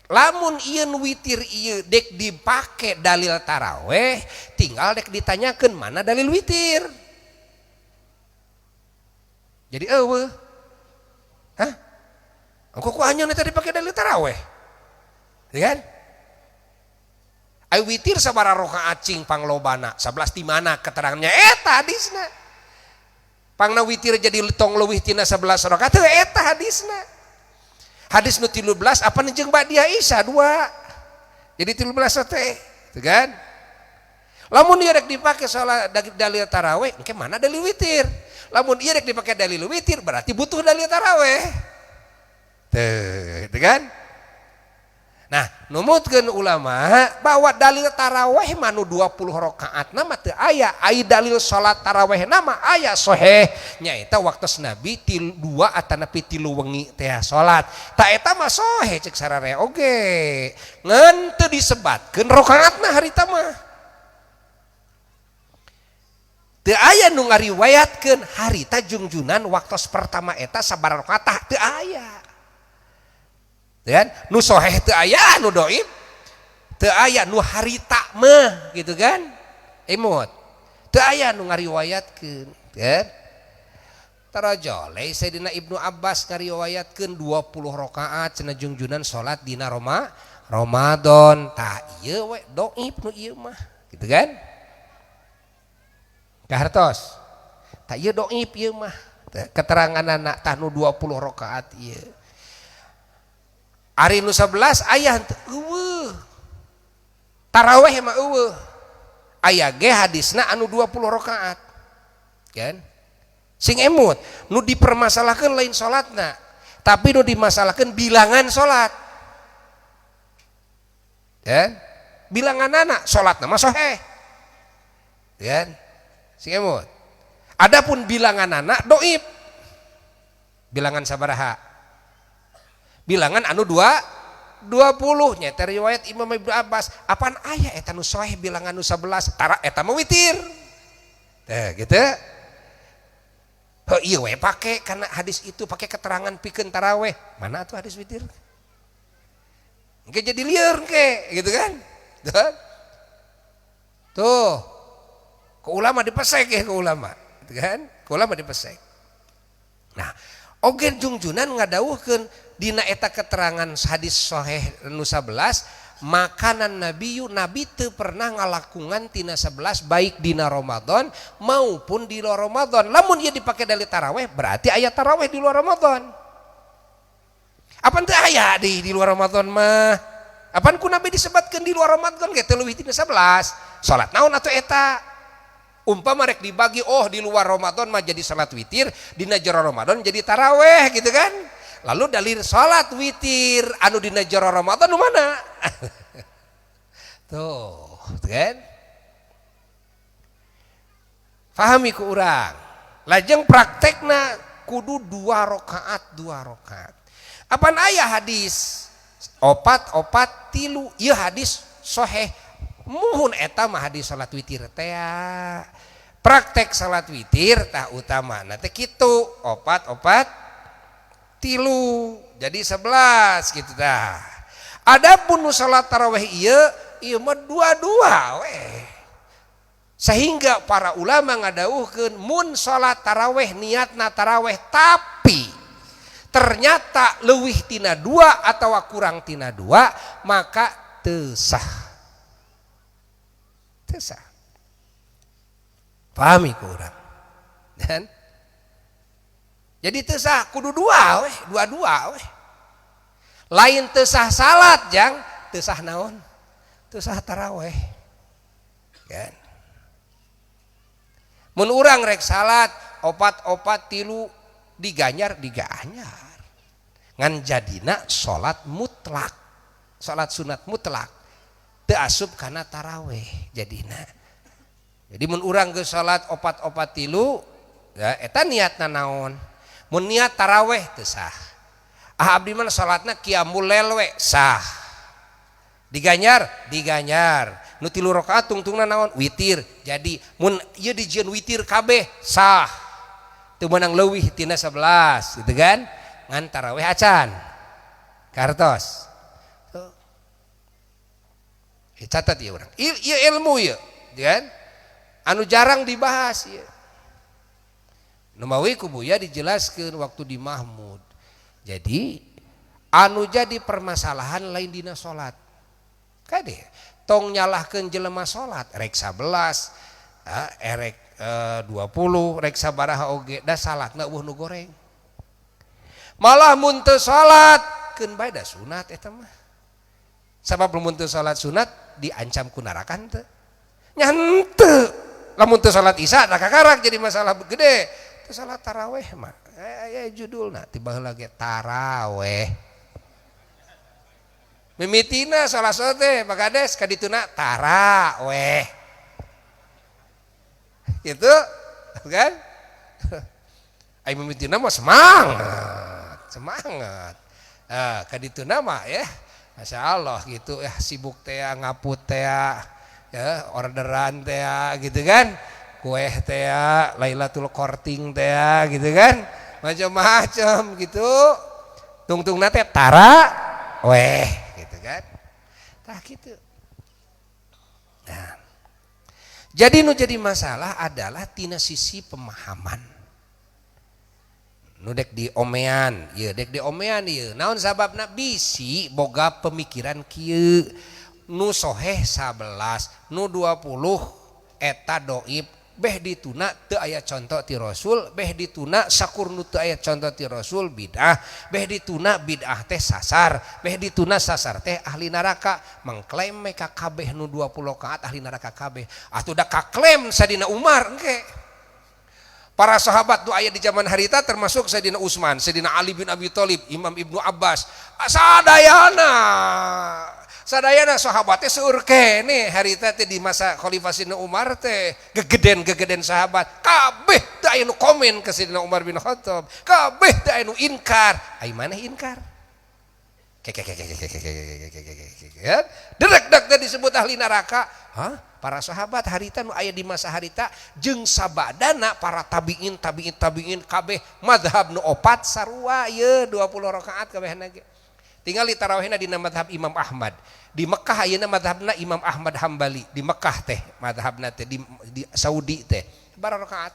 Lamun ieu witir ieu dek dipake dalil taraweh, tinggal dek ditanyakeun mana dalil witir. Jadi eueuh. Hah? Engko ku anjeun eta dipake dalil taraweh. Ya kan? Ai witir sabaraha rakaat cing panglobana? 11 di mana keterangannya? Eta hadisna. Pangna witir jadi tong leuwih tina 11 rakaat teu eta hadisna. Hadis nu 13 apa jeung ba'diyah Isya dua. Jadi 13 teh, gitu kan? Lamun ieu rek dipake salat dalil taraweh, engke mana dalil witir? Lamun ieu rek dipake dalil witir berarti butuh dalil taraweh. Tuh, gitu kan? Nah, numutkeun ulama bahwa dalil taraweh mah nu 20 rakaat mah teu aya, ai dalil salat taraweh mah aya sahih nyaeta waktu Nabi til 2 atanapi 3 wengi teh salat. Ta eta mah sahih cek sararea oge. Ngan teu disebatkeun rakaatna harita mah. Teu aya nu ngariwayatkeun harita jungjunan waktos pertama eta sabaraha rakaat teu aya. Kan nu soheh teu aya, nu doib teu aya, nu harita mah gitu kan, emot teu aya nu ngariwayatkeun kan. Tarajole Sayyidina Ibnu Abbas ngariwayatkeun 20 rakaat cenah jungjunan salat dina Ramadan. Tah ieu we doib nu ieu mah gitu kan, kahartos tah ieu doib ieu mah keteranganana tah nu 20 rakaat ieu. Ari nu 11 aya eueuh. Taraweh mah eueuh. Aya ge hadisna anu 20 rakaat. Kan? Sing emut, nu dipermasalahkeun lain salatna, tapi nu dimasalahkeun bilangan salat. Kan? Bilanganana salatna mah sahih. Kan? Sing emut. Adapun bilanganana doib. Bilangan sabaraha? Bilangan anu 2 20 nyata riwayat Imam Ibnu Abbas. Apaan aya eta nu sahih bilangan nu 11 tara eta mah witir. Teh gitu. Heuh ieu we pake karena hadis itu pake keterangan pikeun taraweh. Mana atuh hadis witir? Engke jadi lieur engke gitu kan. Tuh. Ke ulama dipesek ya ke ulama, gitu kan? Ke ulama dipesek. Nah, oge jungjunan ngadawuhkeun dina eta keterangan hadis sahih nu 11 makanan nabiyu, nabi teu pernah ngalakungan tina 11 baik dina Ramadan maupun di luar Ramadan. Lamun ieu dipake dalil taraweh berarti aya taraweh di luar Ramadan. Apaan teu aya di luar Ramadan mah? Apaan ku nabi disebatkeun di luar Ramadan ge teu leuwih tina 11? Salat naon atuh eta? Umpama rek dibagi, oh di luar Ramadan mah jadi salat witir, dina jero Ramadan jadi taraweh gitu kan. Lalu dalil salat witir anu dina jero Ramadan nu mana? Tuh, kan? Fahami ku urang. Lajeng praktekna kudu 2 rakaat, 2 rakaat. Apaan aya hadis 4 4 3 ieu hadis sahih. Muhun eta mah hadis salat witir teh. Praktek salat witir tah utama teh kitu 4 4 3 jadi 11 gitu tah. Adapun nu salat tarawih ieu ieu mah 2-2 we. Sehingga para ulama ngadawuhkeun mun salat tarawih niatna tarawih tapi ternyata leuwih tina 2 atawa kurang tina 2 maka teu sah. Teu sah. Pahami ku urang. Dan jadi teu sah kudu 2 weh, 2-2 weh. Lain teu sah salat jang, teu sah naon? Teu sah taraweh. Kan? Mun urang rek salat opat-opat tilu diganjar diganjar. Ngan jadina salat mutlak. Salat sunat mutlak. Teu asup kana taraweh jadina. Jadi mun urang geus salat opat-opat tilu ya eta niatna naon? Mun niat taraweh teu sah. Ah abdi mah salatna qiyamul lail we sah. Diganjar diganjar. Nu 3 rakaat tungtungna naon? Witir. Jadi mun ieu dijieun witir kabeh sah. Teu meunang leuwih tina 11 gitu kan? Ngan taraweh acan. Kartos. Tuh. Catat ieu urang. Ieu ilmu ieu, kan? Anu jarang dibahas ieu. Numawi ku Buya dijelaskeun waktu di Mahmud. Jadi anu jadi permasalahan lain dina salat. Kade tong nyalahkeun jelema salat rek 11, erek 20, rek sabaraha oge da salatna eueuh nu goreng. Malah mun teu salat keun bae da sunat eta mah. Sabab mun teu salat sunat diancam ku neraka henteu. Nya henteu. Lamun teu salat isya da kakarak jadi masalah gede. Teu salat taraweh mah aya judulna ti baheula ge taraweh. Mimitina salah teh Pak Kades kadituna taraweh. Gitu kan? Ai mimitina mah semangat, semangat. Ah, kadituna mah ya Masya Allah gitu ya sibuk teh ngaput teh ya orderan teh gitu kan. Kue teh Lailatul Korting teh gitu kan. Macam-macam gitu. Tungtungna teh tara weh gitu kan. Tah gitu. Nah, jadi nu jadi masalah adalah tina sisi pemahaman. Nu dek diomean, ieu dek diomean ieu. Naon sababna bisi boga pemikiran kieu. Nu soheh 11, nu 20 eta doib beh dituna teu aya contoh ti Rasul, beh dituna sakur nu teu aya contoh ti Rasul bid'ah, beh dituna bid'ah teh sasar, beh dituna sasar teh ahli neraka, mengklaim mereka kabeh nu 20 rakaat ahli neraka kabeh. Atuh da kaklaim Sayyidina Umar engke. Para sahabat nu aya di zaman harita termasuk Sayyidina Utsman, Sayyidina Ali bin Abi Thalib, Imam Ibnu Abbas, sadayana. Sadayana sahabatnya seueur keneh harita teh di masa Khalifah Sayyidina Umar teh gegeden-gegeden sahabat kabeh teu aya nu komen ke Sayyidina Umar bin Khattab, kabeh teu aya nu inkar. Ai maneh inkar? Derek dak teh disebut ahli neraka. Hah? Para sahabat harita nu aya di masa harita jeung sabadana para tabiin tabiin tabiin kabeh madhab nu opat sarua ieu 20 rakaat kabehna ge. Tinggal di tarawihna dina madhab Imam Ahmad. Di Mekah ayeuna madhabna Imam Ahmad Hambali. Di Mekah teh madhabna teh di Saudi teh. Sabaraha rakaat?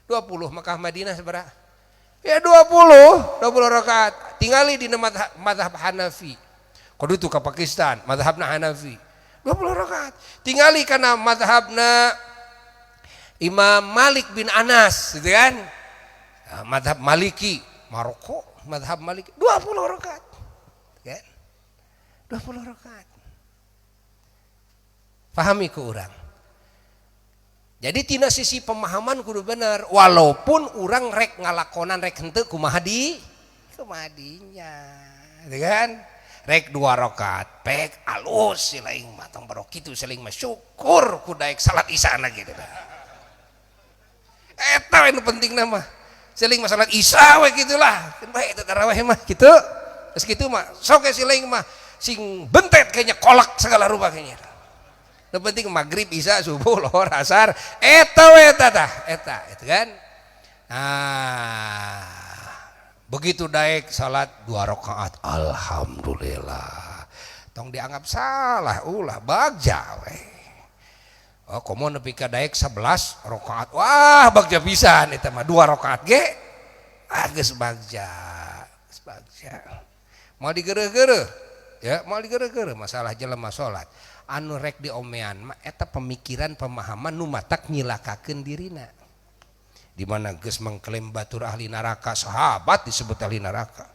20. Mekah Madinah sabaraha? Ya 20 rakaat. Tinggali dina madhab Hanafi. Kudu tu ka Pakistan, madhabna Hanafi. 20 rakaat. Tinggali kana madhabna Imam Malik bin Anas, gitu kan? Madhab Maliki, Maroko, madhab Maliki 20 rakaat. Kan? 20 rakaat. Pahami ke urang. Jadi tina sisi pemahaman kudu bener walaupun urang rek ngalakonan rek henteu kumaha di kumaha dinya, gitu kan? Rek 2 rakaat pek alus si laing mah tong barok kitu si laing mah syukur ku daek salat isya gitu. Eta we nu pentingna mah. Si laing mah salat isya we gitulah. Keun bae eta tarawih mah kitu. Geus kitu mah sok si laing mah sing bentet kayaknya kolak segala rupa kayaknya. Nu penting maghrib, isya, subuh, lohor, asar, eta we eta tah, eta itu kan. Nah, begitu daek salat 2 rakaat, alhamdulillah. Tong dianggap salah, ulah bagja we. Oh, komo nepi ka daek 11 rakaat. Wah, bagja pisan eta mah 2 rakaat ge. Ah geus bagja, geus bagja. Mau digereh-gereh, ya, mau digereh-gereh masalah jelema salat. Anu rek diomean mah eta pemikiran pemahaman nu matak nyilakakeun dirina. Di mana geus mengklaim batur ahli neraka, sahabat disebut ahli neraka.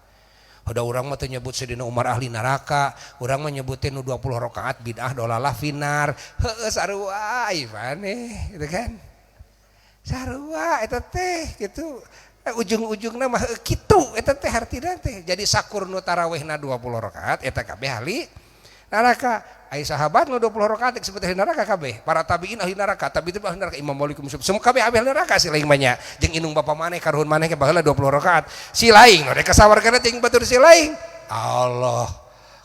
Udah urang mah teu nyebut Sayyidina Umar ahli neraka, urang mah nyebutin nu 20 rakaat bid'ah dolalah finnar. Heueuh sarua ai maneh gitu kan. Sarua eta teh gitu. Ujung-ujungna mah kitu eta teh hartina teh. Jadi sakur nu tarawihna 20 rakaat eta kabeh ahli neraka. Ai sahabat nu 20 rakaat disebut ahli neraka kabeh. Para tabiin ahli neraka, tabiin ahli neraka, Imam Malik semua kabeh ahli neraka si laing mah. Jeung indung bapa maneh karuhun maneh ke baheula 20 rakaat. Si laing nu rek kasawarkeun teh batur si laing. Allah.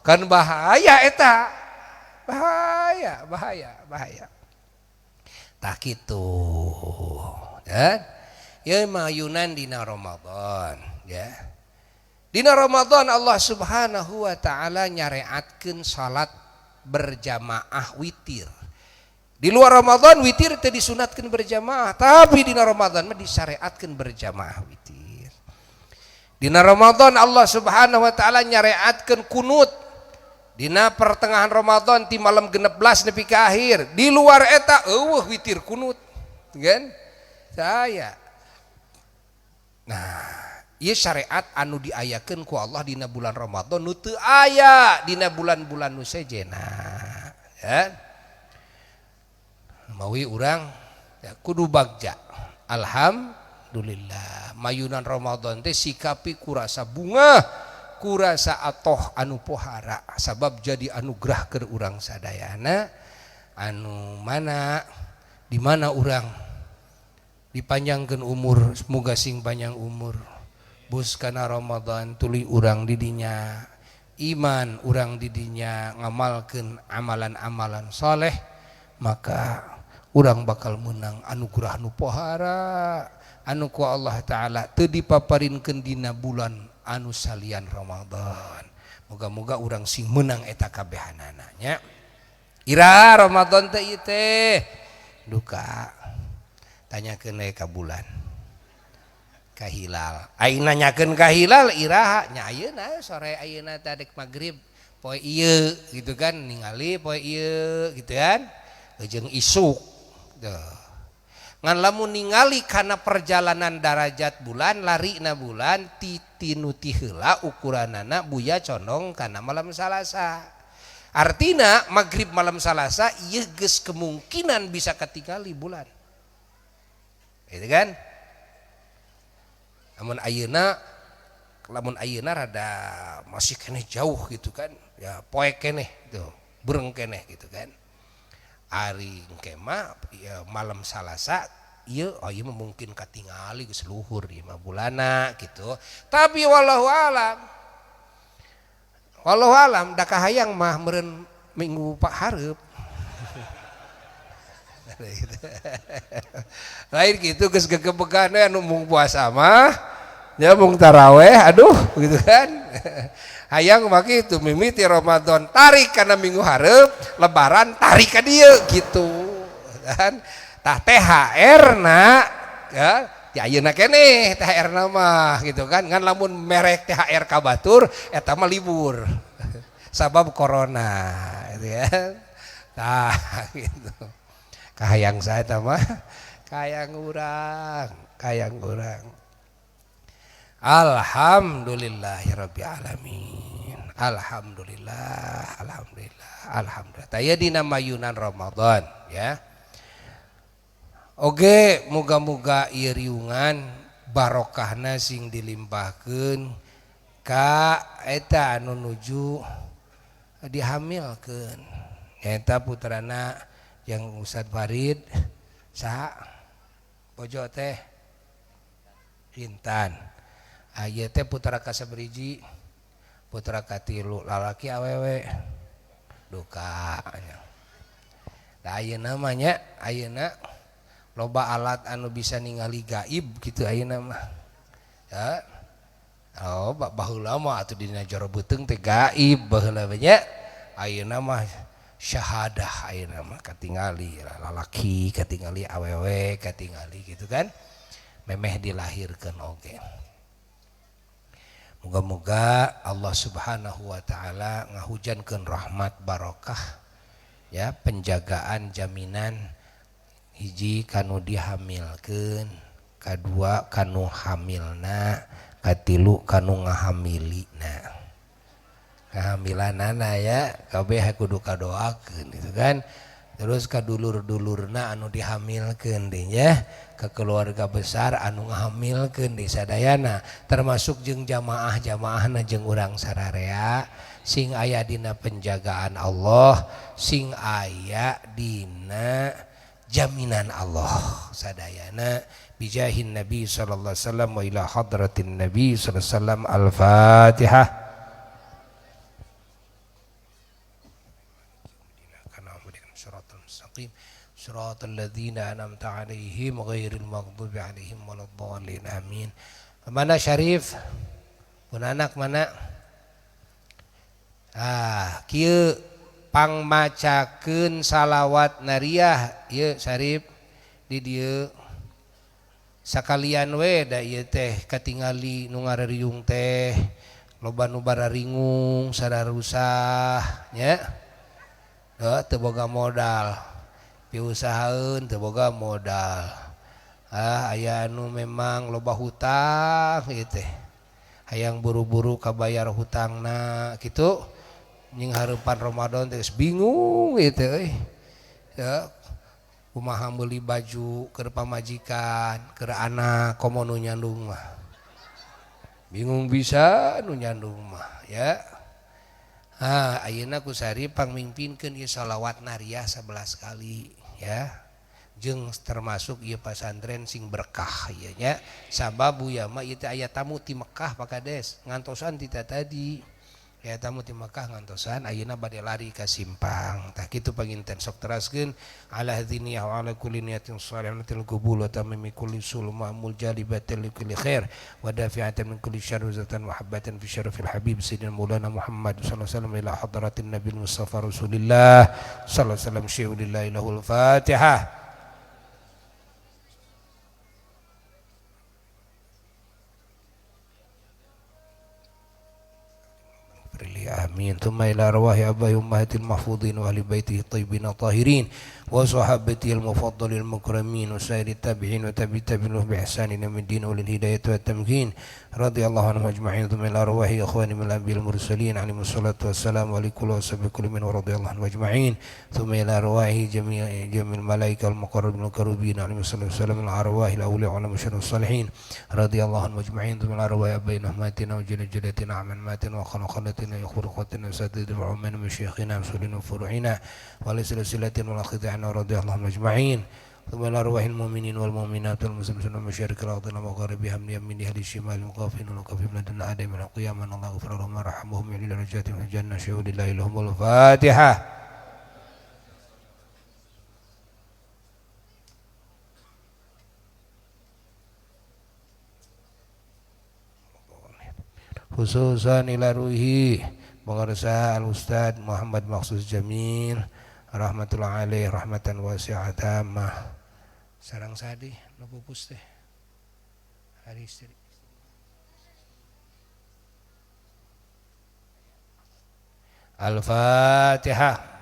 Kan bahaya eta. Bahaya, bahaya, bahaya. Tah kitu. Ya. Ya mayunan dina Ramadan, ya. Dina Ramadan Allah Subhanahu wa taala nyareatkeun salat berjamaah witir. Di luar Ramadan witir teu disunatkeun berjamaah, tapi dina Ramadan mah disyariatkeun berjamaah witir. Dina Ramadan Allah Subhanahu wa taala nyareatkeun kunut. Dina pertengahan Ramadan ti malam 16 nepi ka akhir. Di luar eta eueuh witir kunut. Kan? Saya. Nah, ieu syariat anu diayakeun ku Allah dina bulan Ramadan nu teu aya dina bulan-bulan nu sejenna. Ya. Mawi urang ya, kudu bagja. Alhamdulillah. Mayunan Ramadan teh sikapi kurasa bunga, kurasa atoh anu pohara sabab jadi anugerah keur urang sadayana anu mana di mana urang dipanjangkeun umur, semoga sing panjang umur. Bus kana Ramadan tuluy urang didinya iman urang didinya ngamalkeun amalan-amalan soleh, maka urang bakal menang anugerah nu pohara anu ku Allah Ta'ala teu dipaparinkeun dina bulan anu salian Ramadan. Moga-moga urang sing menang eta kabehanana nya. Ira Ramadan teh ieu teh duka tanyakeun we ka bulan ka hilal. Aing nanyakeun ka hilal iraha nya ayeuna sore ayeuna teh dek magrib poe ieu gitu kan, ningali poe ieu gitu kan jeung isuk. Tuh. Ngan lamun ningali kana perjalanan darajat bulan larina bulan titinu ti heula ukuranana buya condong kana malam Salasa. Artina magrib malam Salasa ieu geus kemungkinan bisa katingali bulan. Gitu kan? Namun ayeuna rada masih keneh jauh gitu kan. Ya poek keneh tuh, bereng keneh gitu kan. Ari engke mah ya, malam Salasa ieu oh ieu mah mungkin katingali geus luhur ieu mah bulana gitu. Tapi wallahu alam. Wallahu alam da kahayang mah meureun minggu pak hareup. Lain gitu geus gegebegan anu mung puasa mah ya mung taraweh aduh gitu kan. Hayang mah kitu mimiti Ramadan tarik kana minggu hareup, lebaran tarik ka dieu gitu kan. Tah THR na ya di ayeuna keneh THR na mah gitu kan. Ngan lamun merek THR ka batur eta mah libur sabab corona gitu ya. Tah gitu. Kahayang saya eta mah kahayang urang, kahayang urang. Alhamdulillahirabbil alamin. Alhamdulillah, alhamdulillah, alhamdulillah. Taya dina mayunan Ramadan ya. Oge muga-muga ieu riungan barokahna sing dilimpahkeun ka eta anu nuju dihamilkeun. Eta putrana yang Ustad Farid saha bojo teh Intan. Ieu teh putra kasabriji, putra katilu lalaki awewe duka. Nah ayeuna mah nya ayeuna loba alat anu bisa ningali gaib gitu ayeuna mah. Ya. Oh, baheula mah atuh dina jero beuteung teh gaib baheula nya. Ayeuna mah syahadah ayeuna mah katingali lalaki, katingali awewe, katingali gitu kan. Memeh dilahirkeun oge. Moga-moga Allah Subhanahu wa taala ngahujankeun rahmat barokah ya, penjagaan jaminan hiji kanu dihamilkeun, kadua kanu hamilna, katilu kanu ngahamilina. Kehamilanana ya kabeh kudu kadoakeun gitu kan. Terus ka dulur-dulurna anu dihamilkeun deui nya, ke keluarga besar anu ngahamilkeun di sadayana, termasuk jeung jamaah-jamaahna jeung urang sararea sing aya dina penjagaan Allah, sing aya dina jaminan Allah sadayana bijahin Nabi sallallahu alaihi wasallam wa ila hadratin Nabi sallallahu alaihi wasallam. Al-Fatihah. Shiratal ladzina an'amta 'alaihim ghairil maghdubi 'alaihim waladdallin. Amin. Mana Syarif? Pun anak mana? Ah, kieu pangmacakeun salawat nariah ieu Syarif di dieu sakalian we da ieu teh katingali nu ngarariung teh loba nu bararingung sararusah nya. Heuh teu boga modal. Piusahaeun teu boga modal. Ah aya anu memang loba hutang ieu teh. Hayang buru-buru kabayar hutangna kitu. Nying hareupan Ramadan teh geus bingung ieu teh euy. Ya kumaha meuli baju keur pamajikan, keur anak komo nu nyandung mah. Bingung bisa nu nyandung mah ya. Ah ayeuna ku Sari pangmingpinkeun ieu salawat nariah 11 kali ya. Jeung termasuk ieu pasantren sing berkah ieu nya. Sabab ya mah ieu teh aya tamu ti Mekah Pak Kades, ngantosan ti tadi. Ya tamu ti Mekah ngantosan ayeuna bade lari ka simpang. Tah kitu panginten sok teraskeun ala hadziniyah wa ala kulli niyatin shalihatil qubul wa tamimi kulli sul ma'mul jalibatil li kulli khair wa dafi'atan min kulli syarr wa zatan mahabbatan fi syarafil habib sayyidina Maulana Muhammad sallallahu alaihi wasallam ila hadratin nabil mustafa rasulillah sallallahu alaihi wasallam syai'ulillahi lahul fatihah. Amin. Thumma ila arwahi abai ummahatil mahfudin wa ahli baitihi tayyibin tahirin wa sahabatihi al-mufaddalil mukramin wa sairi tabi'in wa tabi'it tabi'in bi ihsanin min din wa lil hidayati wat tamkin radhiyallahu anhum ajma'in. Thumma ila arwahi ikhwani min al-anbiya'i wal mursalin alaihi wassalatu wassalamu ala kulli washabi kulli min radhiyallahu anhum ajma'in. Thumma ila arwahi jami'il malaika wal muqarrabin wal karubin alaihi wassalatu wassalamu ala arwahi al-awliya wal mursalin salihin radhiyallahu anhum ajma'in. Thumma ila arwahi abaina matina wa jalatina aman matina wa khalaqatina خلقتنا سدد وعمنا مشايخنا مسؤولين وفروعنا ولسلسلة والأخذ عنا رضي الله عنهم أجمعين. ثم إلى أرواح المؤمنين والمؤمنات والمسلمين ومشارق الأرض ومغاربها من يمينها للشمال المقافين والمقافين من دون آدم من القيامة أن الله غفر لهم ورحمهم إلى درجات في الجنة شهود الله لهم الفاتحة. Khususan ila ruhi pengarsa Al-Ustad Muhammad Makhsus Jamil rahmatullah alaih rahmatan wasi'ah tamah. Sarang sadi nu pupus teh hari istri. Al-Fatihah.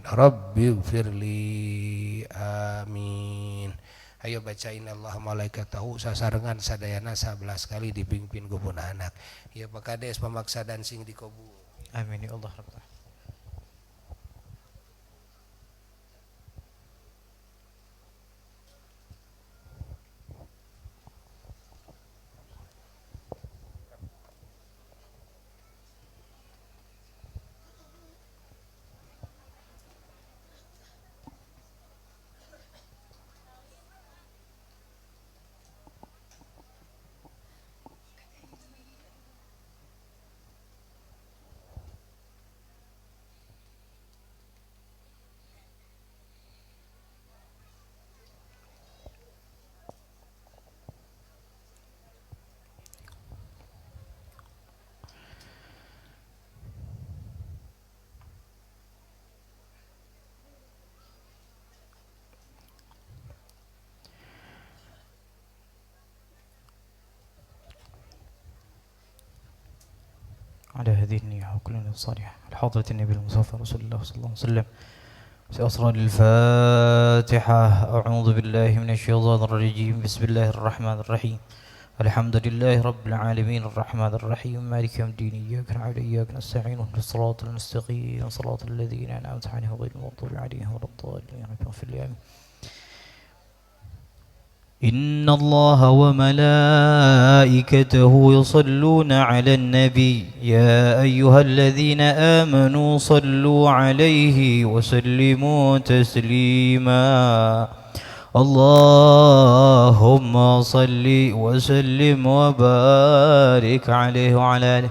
Rabbighfirli amin. Ayo bacain Allah malaikatahu sasarengan sadayana 11 kali dipimpin ku pun anak. Ya Pak Kades pemaksa dan sing dikobul. Amin ya Allah rabbal. على هذه النية وكل الصالحة على حضرة النبي المصطفى رسول الله صلى الله عليه وسلم سأصرا الفاتحة. أعوذ بالله من الشيطان الرجيم. بسم الله الرحمن الرحيم. الحمد لله رب العالمين الرحمن الرحيم مالك يوم الدين إياك نعبد وإياك نستعين اهدنا الصراط المستقيم صراط الذين أنعمت عليهم غير المغضوب عليهم ولا الضالين رب اغفر لي. إن الله وملائكته يصلون على النبي يا أيها الذين آمنوا صلوا عليه وسلموا تسليما. اللهم صل وسلم وبارك عليه وعلى آله.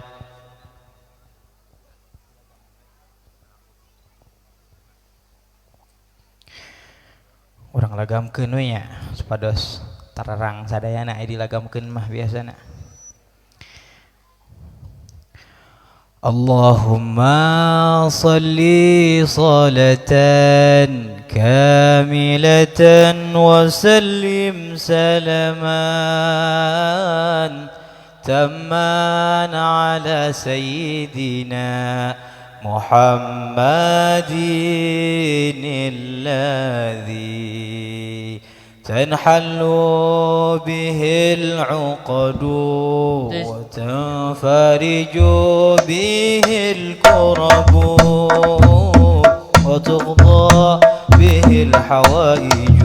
Urang lagamkeun we nya supados tararang sadayana aya dilagamkeun mah biasana. Allahumma salli salatan kamilatan wa sallim salaman tamman ala sayyidina Muhammadin alladhi تنحل به العقد وتنفرج به الكرب وتقضى به الحوائج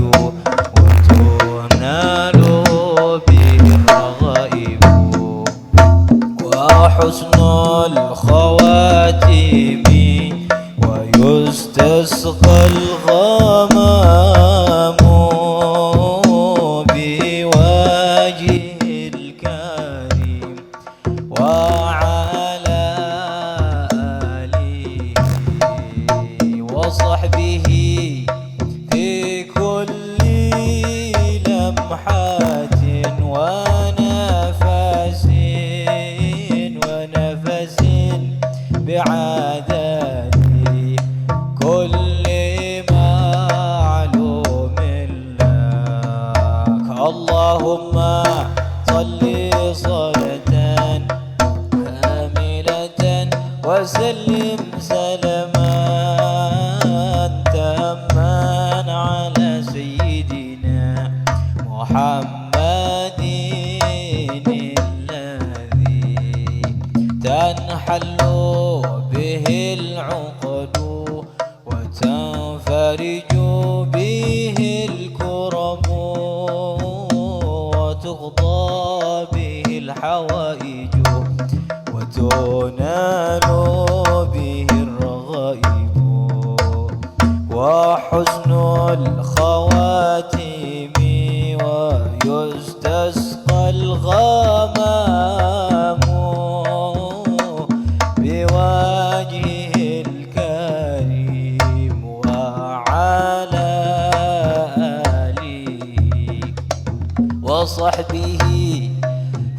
وتنال به الرغائب وحسن الخواتيم ويستسقى الغمام بوجهه الكريم وعلى آله وصحبه في كل لمحة ونفس ونفس بعدد كل معلوم لك. اللهم صل صلاة كاملة وسلم سلاما تاما على سيدنا محمد الذي تنحل به العقد وتنفرج به الكرب وتقضى به الحوائج وتنال به الرغائب وحسن الخواتيم ويستسقى الغمام بوجهه الكريم وعلى آله وصحبه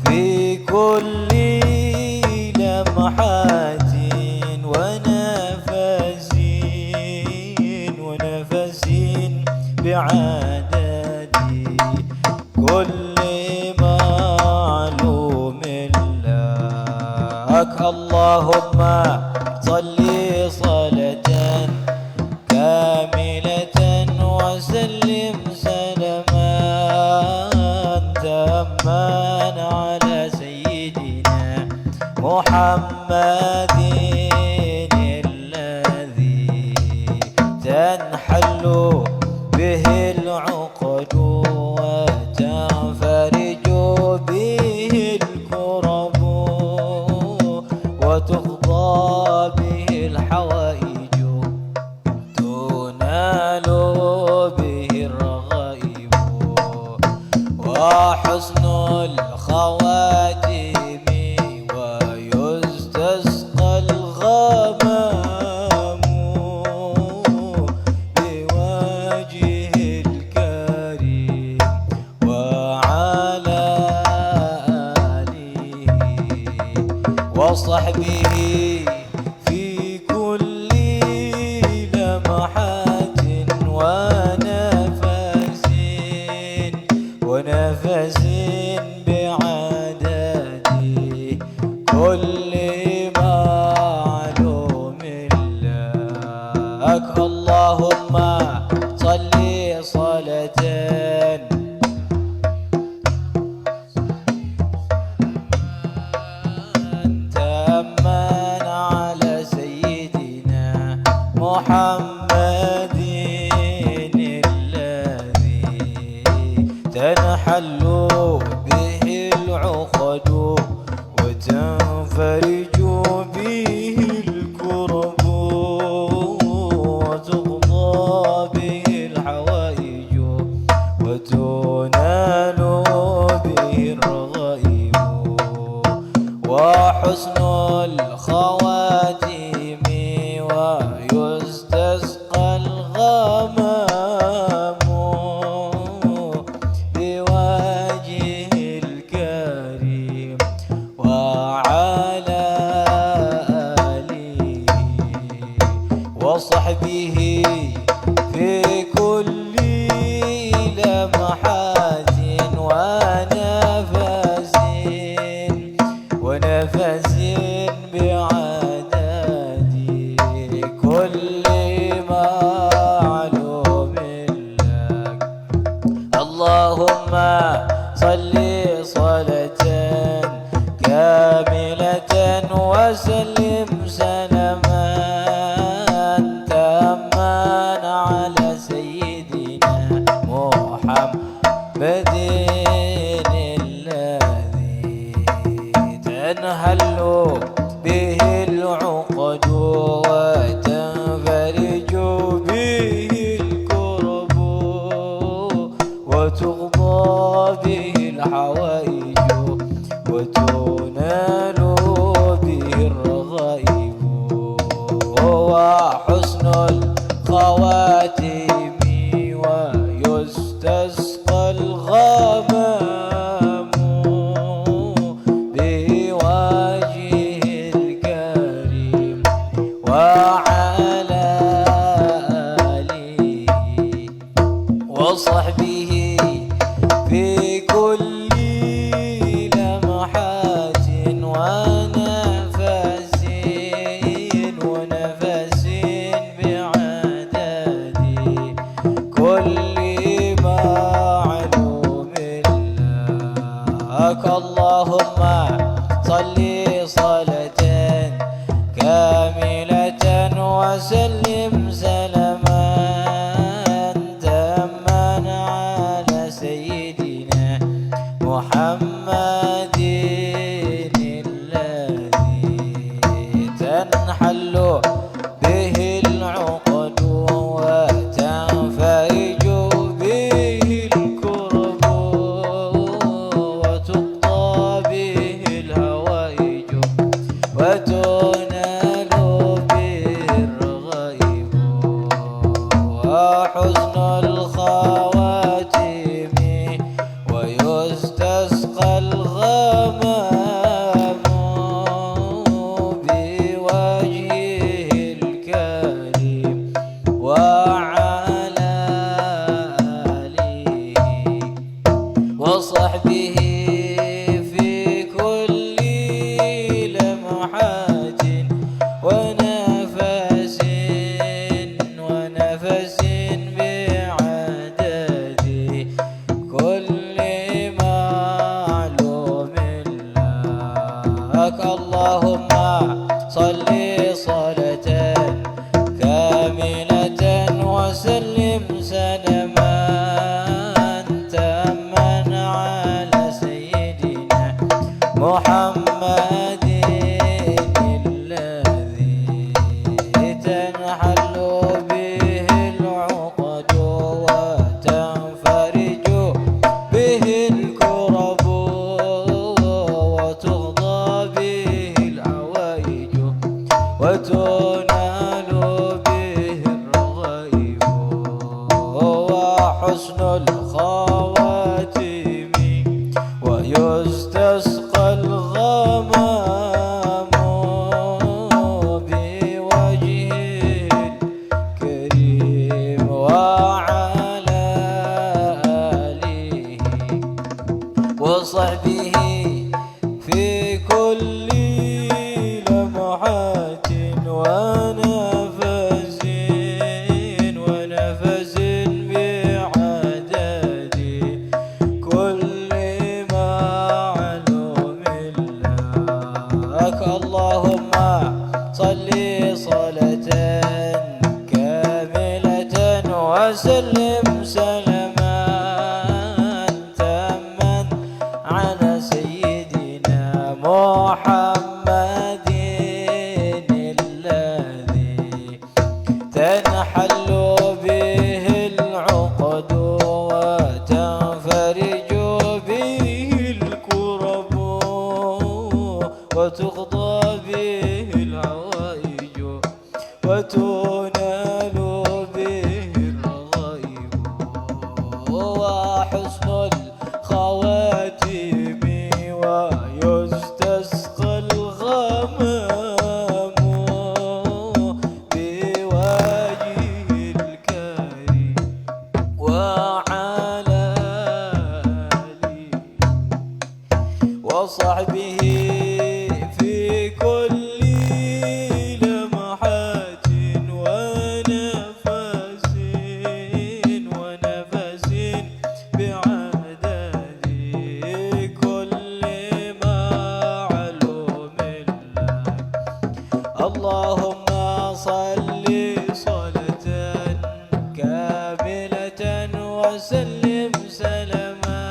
في كل لمحة ونفس ونفس بعدد كل معلوم لك. اللهم صل صلاة كاملة وسلم سلاما تاما على سيدنا محمد الذي تنحل به العقد وتنفرج به الكرب وتقضى به الحوائج تنال به الرغائب وحسن الخواتيم ويستسقى الغمام بوجهه الكريم وعلى آله وصحبه في كل لمحة ونفس ونفس بعدد كل معلوم لك. اللهم وسلم سلاما تاما على سيدنا محمد الذي تنهل به العقد وتنفرج به الكرب وتقضى به الحوائج وتنال به الرغائب وحسن الخواتم ويستسقى الغمام بوجهه الكريم وعلى آله وصحبه في كل لمحات ونفس ونفس بعدد كل معلوم لك. اللهم صل صلاة كاملة وسلم سلاما تاما على سيدنا محمد الذي تنحل به العقد وتنفرج به الكرب وتقضى به الهوائج وتنال به الرغائب وحسن الخواتم ويستسقى الغمام بوجهه الكريم وعلى آله وصحبه في كل لمحات ونفس ونفس بعدد كل معلوم لك. اللهم صل صلاة كاملة وسلم سلاما تاما على سيدنا محمد الذي تنحل به العقد وتنفرج به الكرب وتغضى به الحوائج وتنال به الرغائب وحسن الخواتم ويستسقى الغمام بوجهه الكريم وعلى آله وصحبه في كل لمحات ونفس ونفس بعدد كل معلوم لك. اللهم صل صلاة كاملة وسلم سلاما تاما على سيدنا محمد الذي تنحل به العقد وتنفرج به الكرب وتقضى به الحوائج وتنال به الرغائب وحسن الخواتم ويستسقى الغمام بوجهه الكريم وعلى آله وصحبه في كل لمحات اللهم صل صلاة كاملة وسلم سلاما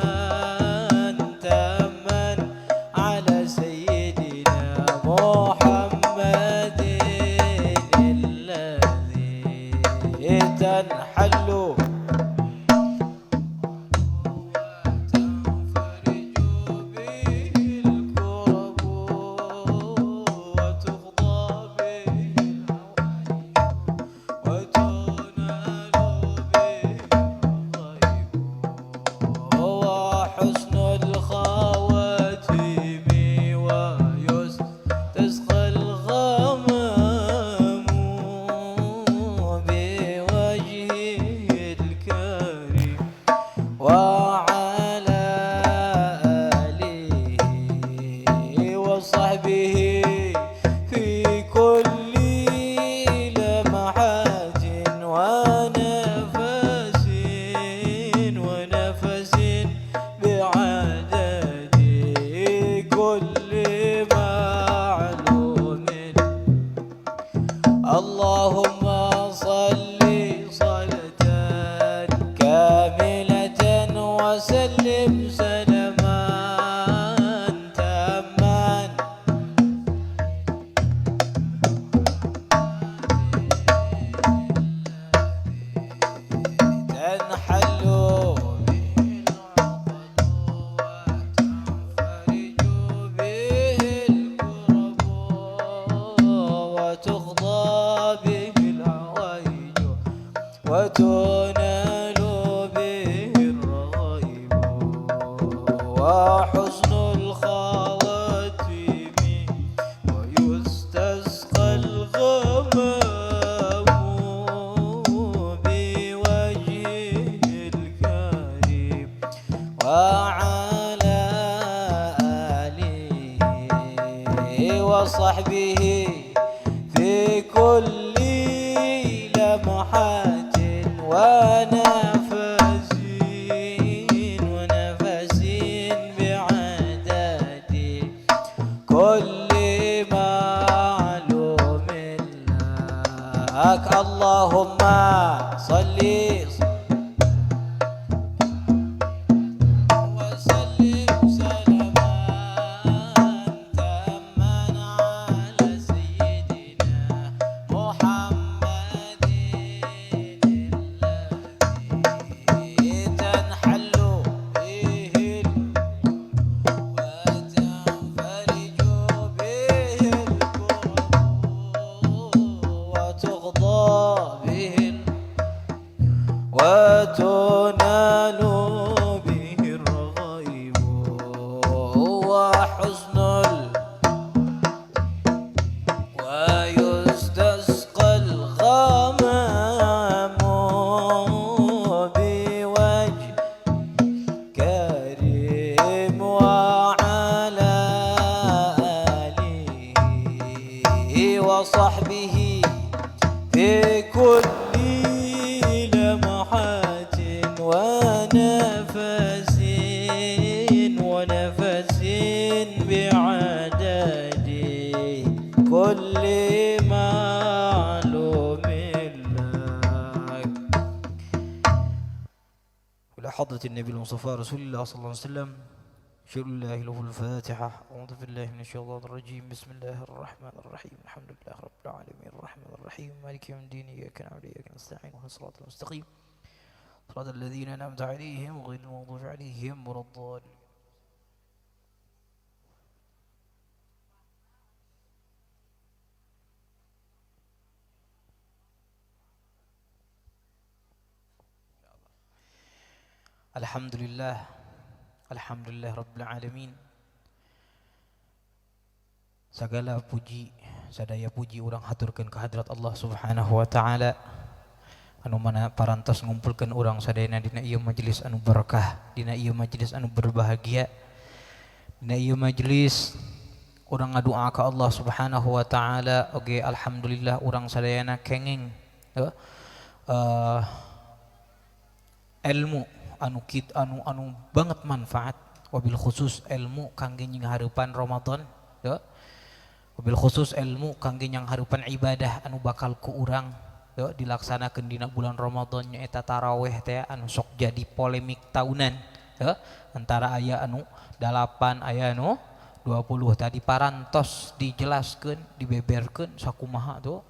تاما على سيدنا محمد الذي تنحل وتنفرج به الكرب وتقضى به الحوائج وتنال به الرغائب وحسن الخواتيم ويستسقى الغمام بوجهه الكريم وعلى آله وصحبه في كل لمحات ونفس ونفس بعدد كل معلوم. اللهم صل صلاة كاملة وسلم سلاما تاما تنحل به العقد وتنفرج به الكرب وتقضى به الحوائج وتنال به الرغائب وحسن الخواتيم ويستسقى الغمام بوجهه الكريم وعلى آله وصحبه في كل لمحات ونفس ونفس بعدد كل معلوم لك. اللهم صل وسلم سلاما تاما على سيدنا محمد الذي تنحل به وتنفرج به الكرب وتقضى به وتنال به الرغائب وحسن ويستسقى الغمام بوجه كريم وعلى آله وصحبه في كل لمحات ونفس ونفس بعدد كل معلوم لك. إلى حضرة النبي المصطفى رسول الله صلى الله عليه وسلم. شر الله له الفاتحة. أعوذ بالله من الشيطان الرجيم. بسم الله الرحمن الرحيم. الحمد لله رب العالمين الرحمن الرحيم مالك يوم الدين إياك نعبد وإياك نستعين اهدنا الصراط المستقيم صراط الذين أنعمت عليهم غير المغضوب عليهم ولا الضالين. Alhamdulillah, alhamdulillah rabbil alamin. Segala puji, sadaya puji urang haturkeun ka hadrat Allah Subhanahu wa taala anu mana parantos ngumpulkeun urang sadayana dina ieu majelis anu berkah, dina ieu majelis anu berbahagia, dina ieu majelis urang ngadua ka Allah Subhanahu wa taala. Oge alhamdulillah urang sadayana kenging ilmu anu kit anu anu banget manfaat, wabil khusus ilmu kangge nyinghareupan Ramadan ya. Wabil khusus ilmu kangge nyanghareupan ibadah anu bakal ku urang dilaksanakeun dina bulan Ramadan, nyaeta taraweh teh anu sok jadi polemik tahunan antara aya anu 8, aya anu 20. Tadi parantos dijelaskeun, dibeberkeun sakumaha tuh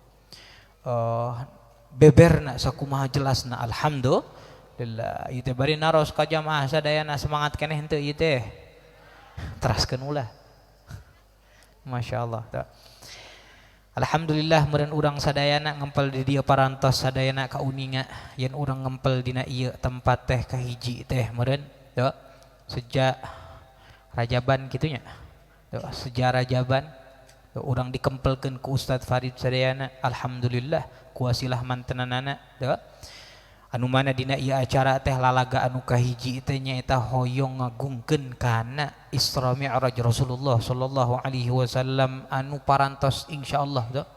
beberna, sakumaha jelasna. Alhamdulillah, ieu teh bari naros ka jamaah sadayana, semangat keneh henteu ieu teh? Teraskeun ulah. Masya Allah tuh. Alhamdulillah, meureun urang sadayana ngempel di dieu parantos sadayana kauninga yen urang ngempel dina ieu tempat teh kahiji teh meureun tuh sejak Rajaban kitu nya tuh, sejak Rajaban tuh urang dikempelkeun ku Ustadz Farid sadayana. Alhamdulillah, kuasilah mantenanana tuh, anu mana dina ieu acara teh lalaga anu kahiji teh nyaeta hoyong ngagungkeun kana Isra Mi'raj Rasulullah sallallahu alaihi wasallam, anu parantos insyaallah tuh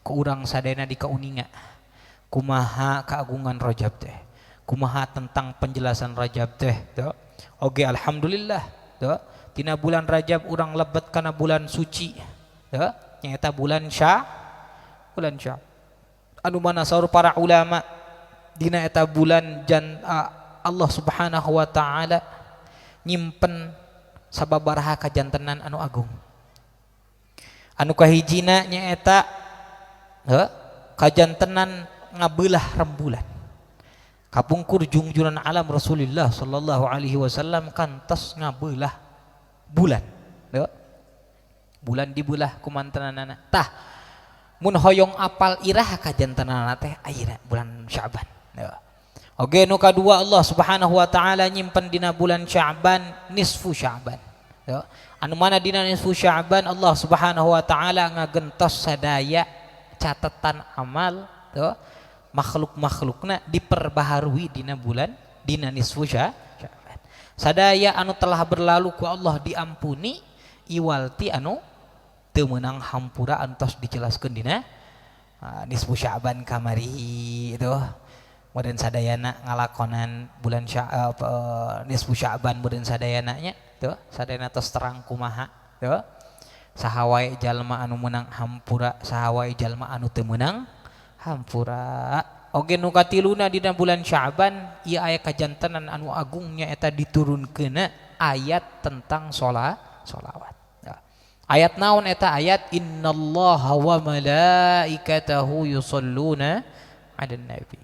ku urang sadayana dikauninga kumaha keagungan Rajab teh, kumaha tentang penjelasan Rajab teh tuh. Oke, alhamdulillah tuh tina bulan Rajab urang lebet kana bulan suci tuh, nyaeta bulan Sya anu mana saur para ulama dina eta bulan jan Allah Subhanahu wa taala nyimpen sababaraha kajantenan anu agung. Anu kahijina nyaeta kajantenan ngabelah rembulan. Kapungkur jungjunan alam Rasulullah sallallahu alaihi wasallam kantos ngabelah bulan. Heuh. Bulan dibelah ku mantenanana. Tah, mun hoyong apal iraha kajantenanana teh, ayeuna bulan Sya'ban. Heuh. Oke, nu kadua, Allah Subhanahu wa taala nyimpen dina bulan Sya'ban nisfu Sya'ban. Heuh. Anu mana dina nisfu Sya'ban Allah Subhanahu wa taala ngagentos sadaya catatan amal tuh makhluk-makhlukna, diperbaharui dina bulan, dina nisfu Sya'ban. Sadaya anu telah berlalu ku Allah diampuni, iwal ti anu teu meunang hampura antos dijelaskeun dina nisfu Sya'ban kamari itu. Meureun sadayana ngalakonan bulan nisfu Sya'ban, meureun sadayana nya tuh, sadayana tos terang kumaha tuh, saha wae jalma anu meunang hampura, saha wae jalma anu teu meunang hampura. Oge nu katiluna, dina bulan Sya'ban ieu aya kajantenan anu agungnya, eta diturunkeuna ayat tentang sholawat. Ya. Ayat naon eta? Ayat innallaha wa malaikatahu yusholluna 'alan nabi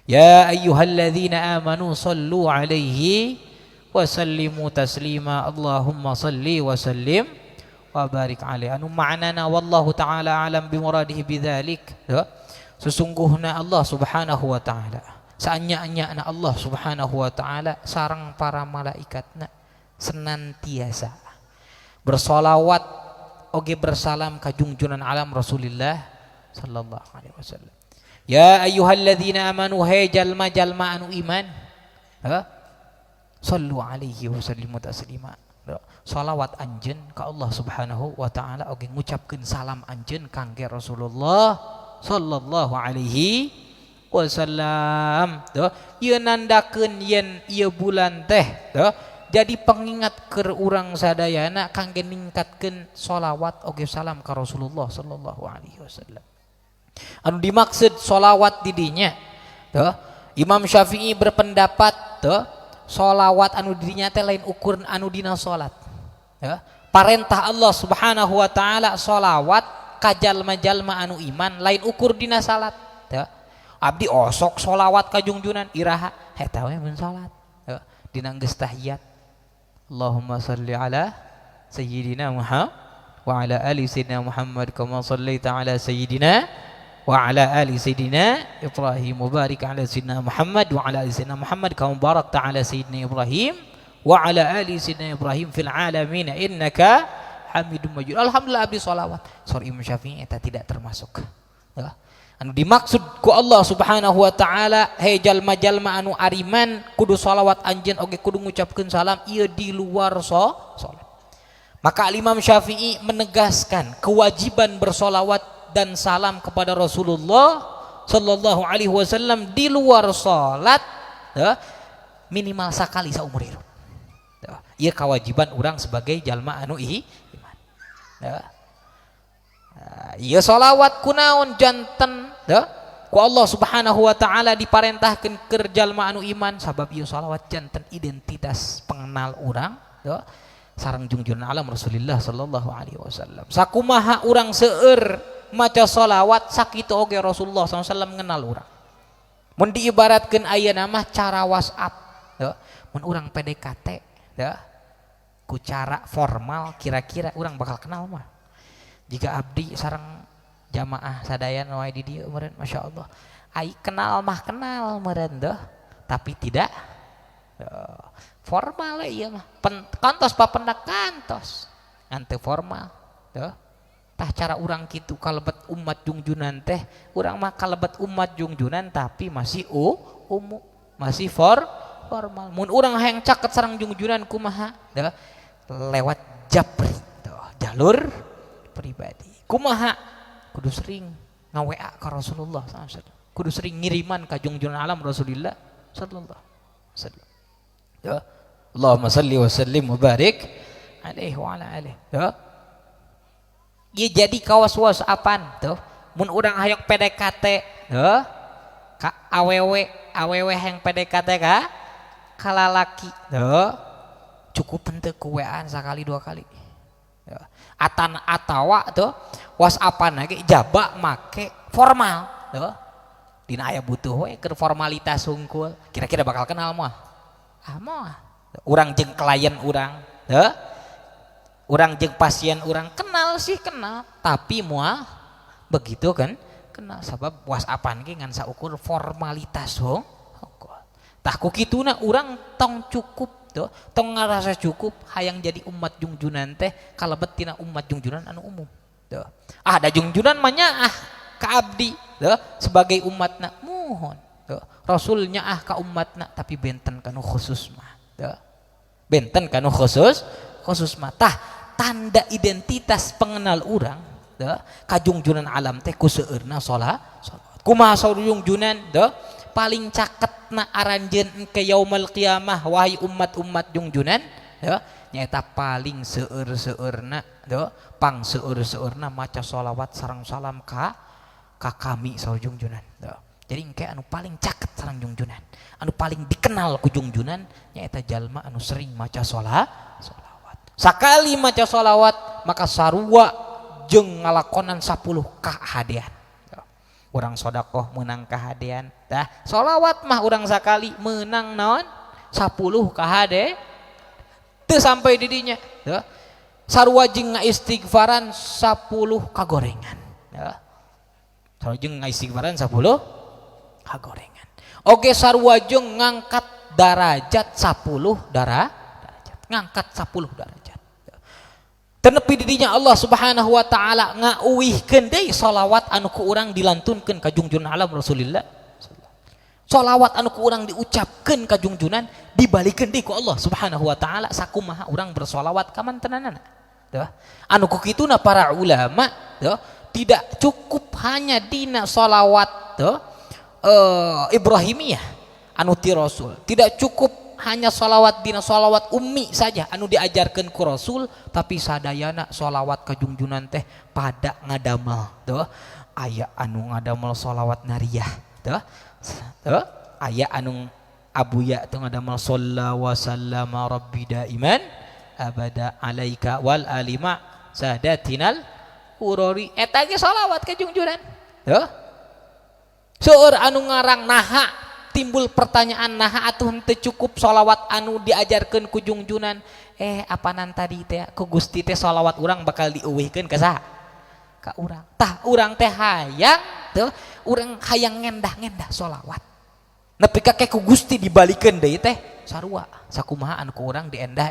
ya ayyuhalladzina amanu sallu alaihi wa sallimu taslima Allahumma salli wa sallim wa barik alaihi, anu ma'nana wallahu ta'ala alam bimuradihi bidzalik ya. Sesungguhnya Allah Subhanahu wa taala, saanya-anya Allah Subhanahu wa taala sareng para malaikatna senantiasa bersolawat oge bersalam ka jungjunan alam Rasulullah sallallahu alaihi wasallam. Ya ayyuhalladzina amanu, hey jalma-jalma anu iman, ha? Sallu alaihi wa sallimu taslima. Salawat anjeun ka Allah Subhanahu wa taala oge ngucapkeun salam anjeun kangge Rasulullah sallallahu alaihi wasallam. Tuh, ieu nandakeun yen ieu bulan teh tuh jadi pengingat ke urang sadayana kangge ningkatkeun solawat oge salam ka Rasulullah sallallahu alaihi wasallam. Anu dimaksud solawat didinya tuh, Imam Syafi'i berpendapat tuh, solawat anu didinya teh lain ukur anu dina salat ya. Parentah Allah Subhanahu wa taala solawat ka jalma-jalma anu iman lain ukur dina salat ya. Abdi osok solawat ka jungjunan, iraha? Eta we mun salat ya. Dina geus tahiyat, Allahumma salli ala sayyidina Muhammad wa ala ali sayyidina Muhammad kama sallaita ala sayyidina wa ala ali sayyidina Ibrahim wa barik ala sayyidina Muhammad wa ala ali sayyidina Muhammad kama barakta ala sayyidina Ibrahim wa ala ali sayyidina Ibrahim fil alamin innaka Hamidum Majid. Alhamdulillah, abdi salawat. Saur Imam Syafi'i eta tidak termasuk. Ya. Anu dimaksud ku Allah Subhanahu wa taala, hei jalma-jalma anu ariman, kudu salawat anjeun oge kudu ngucapkeun salam ieu di luar salat. Maka Imam Syafi'i menegaskan kewajiban bersolawat dan salam kepada Rasulullah sallallahu alaihi wasallam di luar salat ya, minimal sekali seumur hidup. Ya, ieu kewajiban orang sebagai jalma anu iman. Ya. Ieu sholawat kunaon janten teu ku Allah Subhanahu wa taala diparentahkeun keur jalma anu iman sabab ieu sholawat janten identitas pengenal urang teu sareng jungjunan alam Rasulullah sallallahu alaihi wasallam. Sakumaha urang seueur maca sholawat sakitu oge Rasulullah sallallahu alaihi wasallam ngenal urang. Mun diibaratkeun ayeuna mah cara WhatsApp teu, mun urang PDKT teu ku cara formal kira-kira urang bakal kenal mah. Jika abdi sareng jamaah sadayan wae di dieu meureun masyaallah. Ai kenal mah kenal meureun teu, tapi tidak formal ieu mah. Kantos papendak kantos. Ngan teu formal teu. Tah cara urang kitu kalebet umat jungjunan teh, urang mah kalebet umat jungjunan tapi masih umum, masih formal. Mun urang hayang caket sareng jungjunan kumaha? Teu, lewat japri tuh, jalur pribadi. Kumaha? Kudu sering nga-WA ka Rasulullah sallallahu alaihi wasallam. Kudu sering ngiriman ka jungjunan alam Rasulullah sallallahu alaihi wasallam. Ya. Allahumma salli wa sallim wa barik alaihi wa ala alihi. Ya. Ieu jadi kawas WhatsAppan tuh. Mun urang hayang PDKT, tuh, ka awewe, awewe hayang PDKT ka kalalaki tuh. Cukup henteu ku WA-an sakali dua kali. Ya. Atan atawa tuh WhatsAppan lagi jaba make formal tuh. Dina aya butuh we keur formalitas hungkul, kira-kira bakal kenal moal? Ah moal. Urang jeung klien urang, tuh. Urang jeung pasien urang kenal sih kenal, tapi moal begitu kan kenal sabab WhatsAppan ge ngan saukur formalitas hungkul. Tah ku kituna urang tong cukup tuh, tong ngarasa cukup hayang jadi umat jungjunan teh kalebet tina umat jungjunan anu umum. Tuh. Ah da jungjunan mah nyaah ka abdi tuh sebagai umatna muhun. Tuh. Rasul nyaah ka umatna tapi benten kanu khusus mah. Tuh. Benten kanu khusus khusus mah. Tah tanda identitas pengenal urang tuh ka jungjunan alam teh ku seueurna sholawat. Kumaha saur jungjunan tuh? Paling caketna aranjeun ke yaumal qiyamah wahai umat-umat jungjunan ya nyaeta paling seueur-seueurna tuh pang seueur-seueurna maca sholawat sareng salam ka kami saur jungjunan tuh. Jadi engke anu paling caket sareng jungjunan, anu paling dikenal ku jungjunan nyaeta jalma anu sering maca sholawat. Sakali maca sholawat maka sarua jeung ngalakonan 10 kahadean. Urang sodakoh menang kahadean. Tah sholawat mah urang sakali menang naon 10 kahade teu sampai didinya. Tuh. Sarua jeung ngaistighfaran 10 kagorengan. Tuh. Sarua jeung ngaistighfaran 10 kagorengan. Oke sarua jeung ngangkat darajat 10 darajat. Ngangkat 10 darajat. Tenepi didinya Allah Subhanahu wa taala ngauwihkeun deui sholawat anu ku urang dilantunkeun ka jungjunan alam Rasulillah. Sholawat anu ku urang diucapkeun ka jungjunan dibalikeun deui ku Allah Subhanahu wa taala sakumaha urang bersolawat ka mantenanana. Tuh. Anu ku kituna para ulama tuh tidak cukup hanya dina sholawat tuh Ibrahimiyah anu ti Rasul, tidak cukup hanya sholawat dina sholawat ummi saja anu diajarkan ku Rasul, tapi sadayana sholawat kajungjunan teh pada ngadamel tuh. Aya anu ngadamel sholawat nariyah tuh, tuh aya anu abuya tuh ngadamel shalla wa sallama rabbi daiman abada alaika wal alima sadatinal urori eta ge sholawat kajungjunan tuh. Seueur anu ngarang naha timbul pertanyaan naha atuh henteu cukup sholawat anu diajarkeun ku jungjunan, apanan tadi teh ku Gusti teh sholawat urang bakal dieuwihkeun ka saha? Ka urang. Tah urang teh hayang tuh, urang hayang ngendah-ngendah sholawat nepi ka ke ku Gusti dibalikeun deui teh sarua sakumaha anu ku urang diendah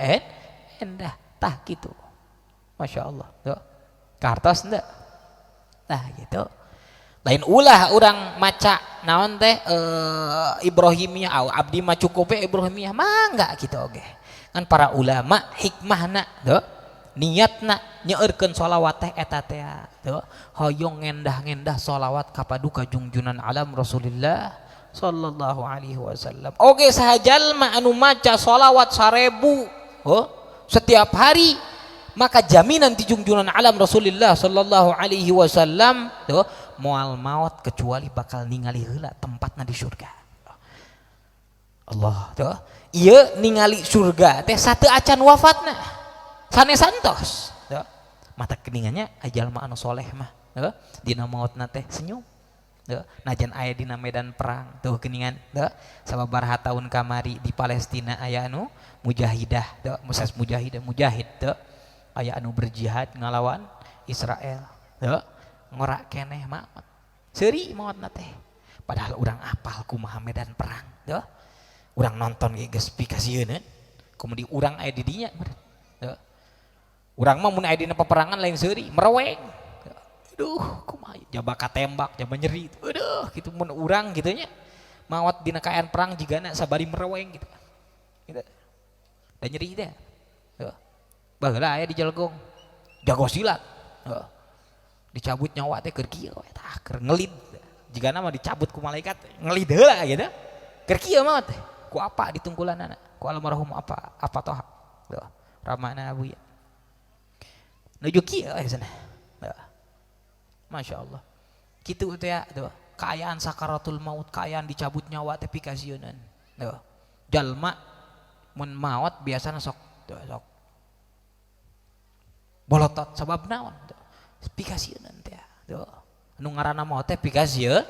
endah tah kitu. Masya Allah tuh. Kartos henteu? Tah gitu. Lain ulah urang maca naon teh Ibrahimiyah, abdi mah cukup we Ibrahimiyah mah enggak gitu oge. Kan para ulama hikmahna tuh niatna nyeurkeun sholawat teh eta teh tuh hoyong ngendah-ngendah sholawat ka paduka jungjunan alam Rasulullah sallallahu alaihi wasallam. Oge saha jalma anu maca sholawat 1000 oh, setiap hari Maka jaminan ti junjunan alam Rasulullah sallallahu alaihi wasallam tuh moal maot kecuali bakal ningali heula tempatna di surga. Allah tuh ieu ningali surga teh satu acan wafatna sanes santos tuh. Mata keningannya jalma anu soleh mah tuh dina maotna teh senyum tuh, najan aya dina medan perang tuh keningan tuh. Sababaraha tahun kamari di Palestina aya anu mujahidah tuh, musas mujahidah mujahid tuh, aya anu berjihad ngalawan Israel tuh, ngorak keneh maot seuri maotna teh. Padahal urang apal kumaha medan perang tuh, urang nonton ge geus pikasieun, kemudian urang aya di dinya tuh. Urang mah mun aya dina peperangan lain seuri mereweng, aduh kumaha jaba katembak jaba nyeri aduh gitu. Mun urang gitu nya maot dina kaayaan perang jigana sabari mereweng gitu gitu dan nyeri teh tuh. Baheula aya di Jelgong jago silat tuh. Dicabut nyawa teh keur kieu we tah, keur ngelid jigana mah dicabut ku malaikat ngelid heula gitu keur kieu mah teh ku apa ditungkulanana ku almarhum apa apa toha tuh ramana abuya nuju kieu we cenah. Masya Allah kitu teh ya tuh kaayaan sakaratul maut, kaayaan dicabut nyawa teh pikasieunan tuh. Jalma mun maot biasana sok tuh, sok bolotot sabab naon tuh pikasieunan teh tuh. Anu ngaranna maot teh pikasieun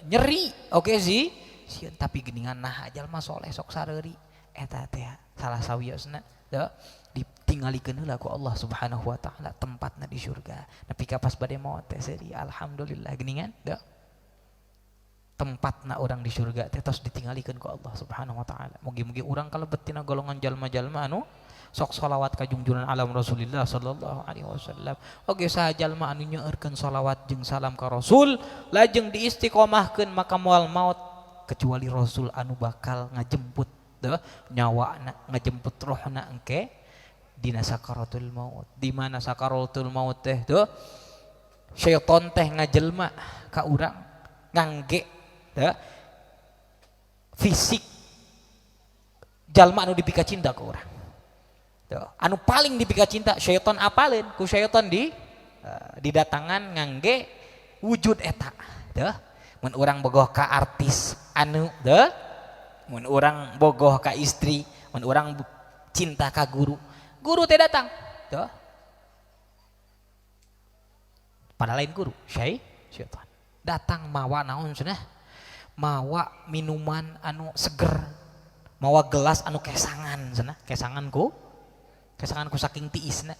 nyeri oke sih sieun, tapi geuningan nah jalma soleh sok sareuri eta teh salah sawiosna tuh. Ditinggalikeun heula ku Allah Subhanahu wa taala tempatna di surga. Nepi ka pas bade maot teh seuri alhamdulillah geuningan tuh. Tempatna urang di surga teh tos ditinggalikeun ku Allah Subhanahu wa taala. Mugi-mugi urang kalebet tina golongan jalma-jalma anu sok sholawat ka junjunan alam Rasulullah sallallahu alaihi wasallam. Oge saha jalma anu nyeurkeun sholawat jeung salam ka Rasul lajeng diistiqomahkeun maka moal maot kecuali Rasul anu bakal ngajemput tuh nyawana, ngajemput rohna engke dina sakaratul maut. Di mana sakaratul maut teh tuh syaiton teh ngajelma ka urang ngangge tuh fisik jalma anu dipika cinta ka urang. Tuh, anu paling dipika cinta syaiton apaleun ku syaiton di didatangan ngangge wujud eta tuh. Mun urang bogoh ka artis anu tuh, mun urang bogoh ka istri, mun urang cinta ka guru, guru teh datang tuh. Pada lain guru syaitan datang mawa naon cenah, mawa minuman anu seger, mawa gelas anu kesangan cenah, kesangan ku saking tiisna.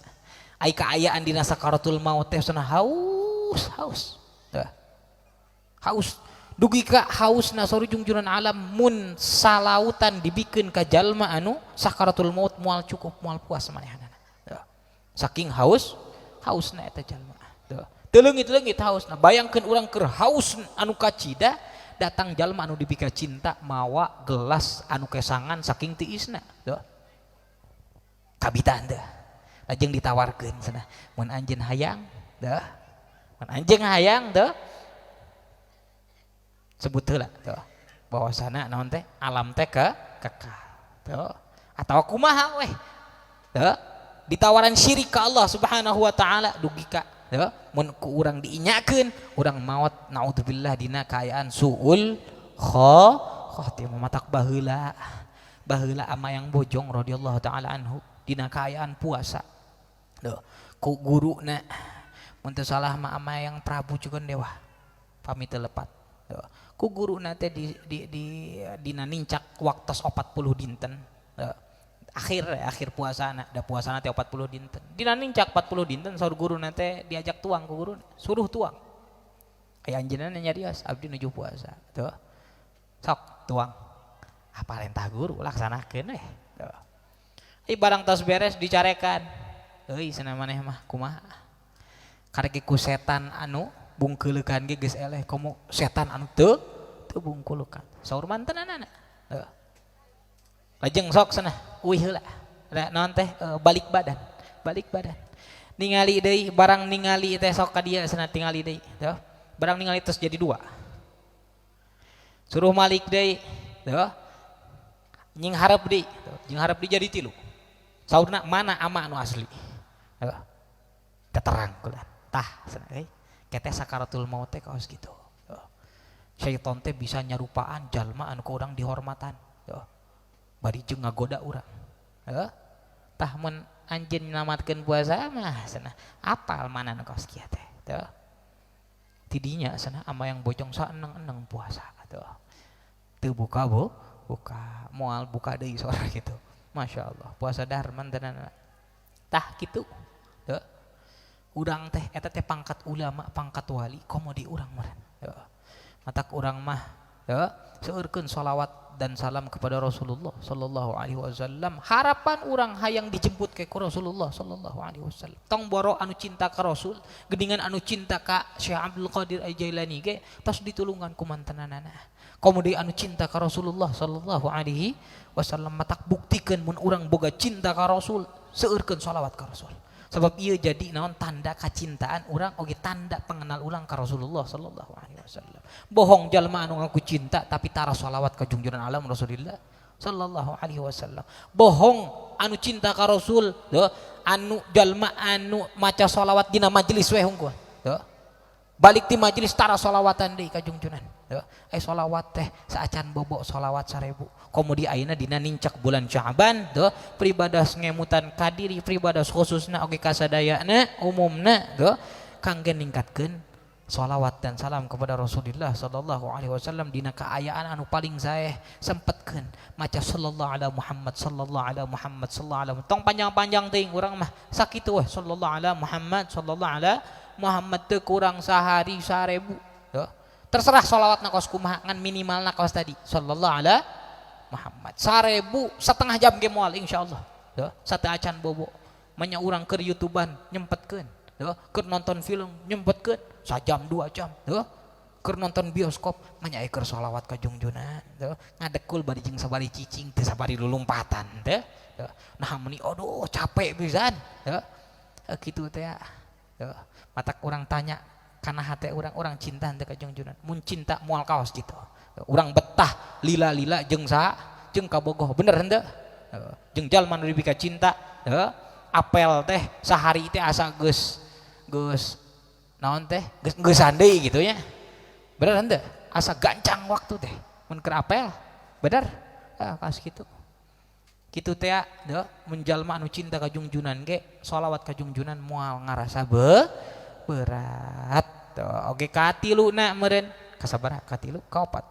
Ai kaayaan dina sakaratul maut teh cenah haus haus tuh. Haus dugi ka hausna sori jungjunan alam mun salautan dibikeun ka jalma anu sakaratul maut moal cukup moal puas manehanana. Saking haus hausna eta jalma tuh. Teu leungit-leungit hausna. Bayangkeun urang keur haus anu kacida datang jalma anu dipika cinta mawa gelas anu kesangan saking tiisna tuh. Kabitan teh lajeng ditawarkeun cenah mun anjeun hayang teh, mun anjeun hayang teh sebut heula tuh bahwasana naon teh alam teh kekal tuh atawa kumaha weh tuh ditawaran syirik ka Allah Subhanahu wa taala dugi ka tuh mun ku urang diinyakeun urang maot naudzubillah dina kaayaan suul khatimah. Matak baheula baheula ama yang bojong radhiyallahu taala anhu dina kaayaan puasa tuh ku guruna mun teu salah mah ama yang Prabu juga dewa pamit teu lepat tuh ku guruna teh di dina nincak waktos 40 dinten tuh. Akhir puasana da puasana teh 40 dinten dina nincak 40 dinten saur guruna teh diajak tuang ku guruna suruh tuang aya anjeunna nyarios abdi nuju puasa tuh sok tuang apa lentah guru laksanakeun we tuh. Ai barang tos beres dicarekan euy cenah maneh mah kumaha karek ku setan anu bungkeuleukan ge geus eleh komo setan anu teu bungkulukan saur mantenanana tuh. Lajeng sok cenah uih heula da naon teh balik badan ningali deui barang ningali teh sok ka dieu cenah tingali deui tuh barang ningali terus jadi dua suruh malik deui tuh nying hareup deui tuh jeung hareup deui jadi tilu saurna mana ama anu asli Heuh. Teu terang kula. Tah cenah euy. Kete sakaratul maut teh kaos kitu. Heuh. Syaiton teh bisa nyarupaan jalma anu ku urang dihormatan. Heuh. Bari jeung ngagoda urang. Heuh. Tah mun anjeun nyelamatkeun puasa mah cenah apal mana nu kaos kieu teh. Tuh. Tidinya cenah ama yang bojong saeneng-eneng puasa tuh. Teu buka bu, buka moal buka deui sora gitu. Masya Allah, puasa darman tenan. Tah kitu. Tuh. Urang teh eta teh pangkat ulama, pangkat wali, komo di urang meureun. Tuh. Matak urang mah tuh seueurkeun sholawat dan salam kepada Rasulullah sallallahu alaihi wasallam. Harapan urang hayang dijemput ke Rasulullah sallallahu alaihi wasallam. Tong boro anu cinta ka Rasul, geningan anu cinta ka Syekh Abdul Qadir Al-Jailani ge tos ditulungan ku mantenanana. Komo deui anu cinta ka Rasulullah sallallahu alaihi wasallam, matak buktikeun mun urang boga cinta ka Rasul, seueurkeun sholawat ka Rasul. Sebab ieu jadi naon tanda kacintaan urang oge tanda pengenal urang ka Rasulullah sallallahu alaihi wasallam. Bohong jalma anu ngaku cinta tapi tara sholawat ka jungjunan alam Rasulullah sallallahu alaihi wasallam. Bohong anu cinta ka Rasul, tuh, anu jalma anu maca sholawat dina majelis we hungkul. Tuh. Balik ti majelis tara sholawatan deui ka jungjunan. Tuh. Sholawat teh saacan bobo sholawat 1000. Komo di ayeuna dina nincak bulan Sya'ban tuh pribadas ngemutan kadiri pribadas khususna oge kasadayana umumna tuh kangge ningkatkeun sholawat dan salam kepada Rasulullah sallallahu alaihi wasallam dina kaayaan anu paling saeh sempetkeun maca sallallahu ala Muhammad sallallahu ala Muhammad sallallahu ala Muhammad. Tong panjang-panjang teuing urang mah sakitu weh sallallahu ala Muhammad sallallahu ala Muhammad teu kurang sahari 1000 tuh. Terserah sholawatna kos kumaha ngan minimalna kos tadi sallallahu ala Muhammad 1000 setengah jam ge moal insyaallah tuh sateuacan bobo manya urang keur YouTubean nyempetkeun tuh keur nonton film nyempetkeun sajam 2 jam tuh keur nonton bioskop manya aya keur sholawat ka jungjunan tuh ngadekul bari jeung sabari cicing teu sabari lulumpatan teh tuh nah meuni aduh capek pisan tuh kitu teh tuh matak urang tanya kana hate urang, urang cinta henteu ka jungjunan mun cinta moal kaos gitu urang betah lila-lila jeung sa jeung kabogoh bener henteu jeung jalma nu dibika cinta apel teh sahari teh asa geus geus naon teh geus geusan deui gitu nya bener henteu asa gancang waktu teh mun keur apel bener kaos kitu kitu teh deuh mun jalma anu cinta ka jungjunan ge sholawat ka jungjunan moal ngarasa berat tuh. Oke katiluna meureun kasabaraha katilu kaopat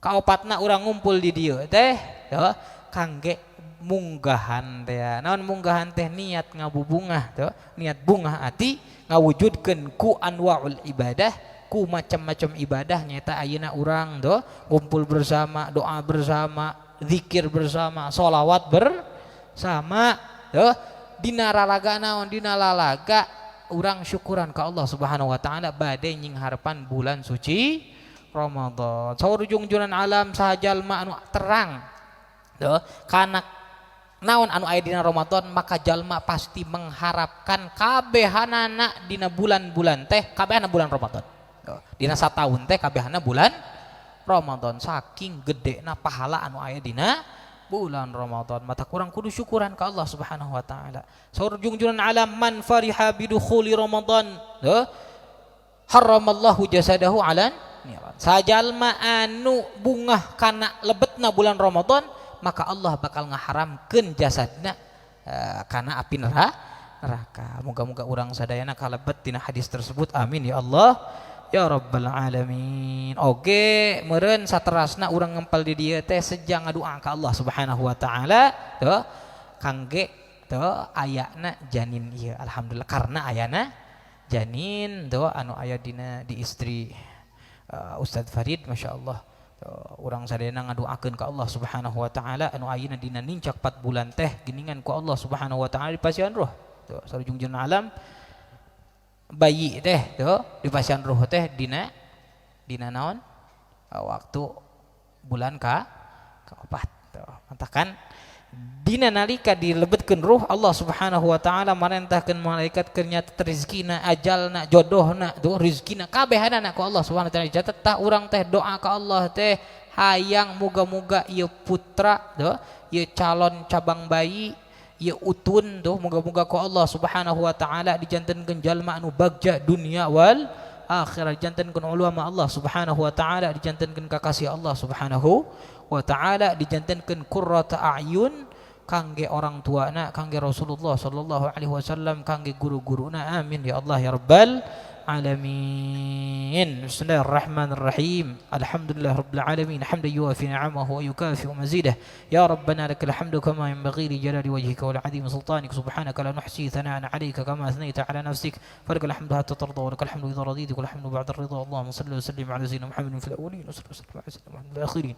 kaopatna urang ngumpul di dieu teh tuh kangge munggahan teh naon munggahan teh niat ngabubungah tuh niat bungah ati ngawujudkeun ku anwaul ibadah ku macam-macam ibadah nyata ayeuna urang tuh ngumpul bersama doa bersama zikir bersama sholawat bersama tuh dina lalaga naon dina lalaga urang syukuran ka Allah Subhanahu wa taala bade nyingharpan bulan suci Ramadan. Saur jungjunan alam saha jalma anu terang tuh kana naon anu aya dina Ramadan maka jalma pasti mengharapkan kabehanana dina bulan-bulan teh kabehana bulan Ramadan. Tuh, dina sataun teh kabehana bulan Ramadan saking gedena pahala anu aya dina bulan Ramadan mata kurang kudu syukuran ka Allah Subhanahu wa taala. Saur jungjunan alam man fariha bidukhuli Ramadan tuh haramallahu jasadahu alan niran. Sajalma anu bungah kana lebetna bulan Ramadan maka Allah bakal ngaharamkeun jasadna kana api neraka. Moga-moga urang sadayana kalebet dina hadis tersebut. Amin ya Allah ya rabbal alamin. Oke, meureun saterasna urang ngempel di dieu teh sejang ngadua ka Allah Subhanahu wa taala tuh kangge tuh ayana janin ieu. Alhamdulillah karena ayana janin tuh anu aya dina di istri Ustadz Farid masyaallah. Urang sadayana ngaduakeun ka Allah Subhanahu wa taala anu ayeuna dina nincak 4 bulan teh geningan ku Allah Subhanahu wa taala dipasihan ruh. Tuh sarujungjun alam bayi teh tuh dipasihan ruh teh dina dina naon waktu bulan ka kaopat tuh matakan dina nalika dilebetkeun ruh Allah Subhanahu wa taala marentahkeun malaikat keur nyatet rezekina ajalna jodohna tuh rezekina kabehanana ku Allah Subhanahu wa taala dicatet. Tah urang teh doa ka Allah teh hayang muga-muga ieu putra tuh ieu calon cabang bayi Ieu utun tuh moga-moga ku Allah Subhanahu wa taala dijantenkeun jalma anu bagja dunia wal akhirat, dijantenkeun ulama Allah Subhanahu wa taala, dijantenkeun kakasih Allah Subhanahu wa taala, dijantenkeun qurrata a'yun kangge orang tuana, kangge Rasulullah sallallahu alaihi wasallam, kangge guru-guruna. Amin ya Allah ya rabbal alamin. Bismillahirrahmanirrahim. Alhamdulillah rabbil alamin, hamdan yuwafi ni'amahu wa yukafi'u mazidah. Ya Rabbana lakal hamdu kama yanbaghi li jalali wajhika wa li 'azimi sultanik. Subhanaka la nuhsi thana'an 'alayka kama athnayta 'ala nafsik. Falakal hamdu hatta tarda wa lakal hamdu idha radita wal hamdu ba'da ar-ridha. Allahumma salli wa sallim 'ala sayyidina Muhammadin fil awwalin wa salli wa sallim 'ala sayyidina Muhammadin fil akhirin.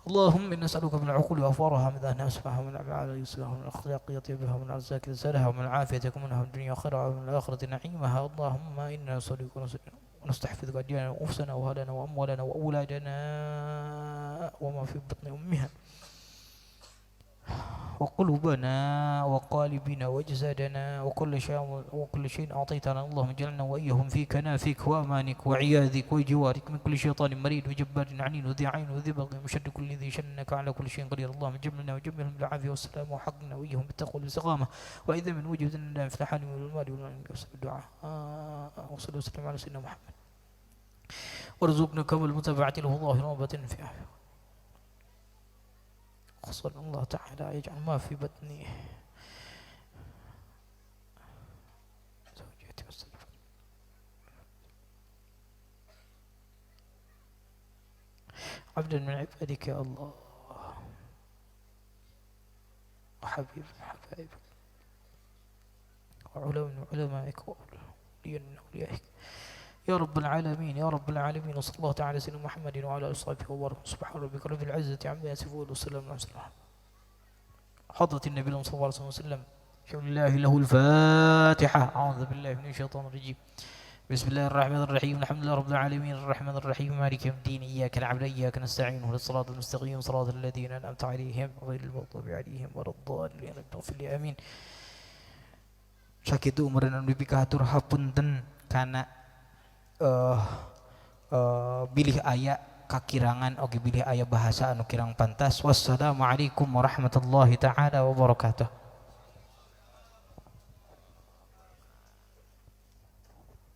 اللهم إنا نسألك من العقول وأفوارها، من ذهن أسمعها، ومن الأعمال يسرها، ومن الأخلاق يطيبها، ومن الأرزاق يزالها، ومن العافية منها، الدنيا خيرها ومن الآخرة نعيمها. اللهم إنا نسألك ونستحفظك أدياننا وأنفسنا وأهلنا وأموالنا وأولادنا وما في بطن أمها وقلوبنا وقالبنا وأجسادنا وكل شيء أعطيتنا. اللهم اجعلنا وإياهم في كنافك وأمانك وعياذك وجوارك من كل شيطان مريد وجبار عنيد وذي عين وذي بغي وشر كل ذي شنك على كل شيء قدير. اللهم جملنا وجملهم بالعافية والسلام وحقنا وإياهم بالتقوى والاستقامة وإذا من وجودنا في الحال والمال والمال والدعاء. وصلى وسلم على سيدنا محمد وارزقنا كمال المتابعة له ظاهرا وباطنا في عافية. خصوصا الله تعالى يجعل ما في بطني زوجتي والسلام عبدا من عبادك يا الله، وحبيب من حبائبك، وعلم من علمائك، وأولياء من أوليائك يا رب العالمين يا رب العالمين. وصلى الله تعالى سيدنا محمد وعلى آله وصحبه وبارك. سبحان ربك رب العزة عما يصفون وسلام على المرسلين. حضرة النبي صلى الله عليه وسلم. الحمد لله له الفاتحة. أعوذ بالله من الشيطان الرجيم. بسم الله الرحمن الرحيم. الحمد لله رب العالمين الرحمن الرحيم مالك يوم الدين إياك نعبد وإياك نستعين اهدنا الصراط المستقيم صراط الذين أنعمت عليهم غير المغضوب عليهم ولا الضالين اغفر لي آمين. Sakitu umurna nu dipikahatur hapunten kana bilih aya kakirangan oge bilih aya bahasa anu kirang pantas. Wassalamualaikum warahmatullahi taala wabarakatuh.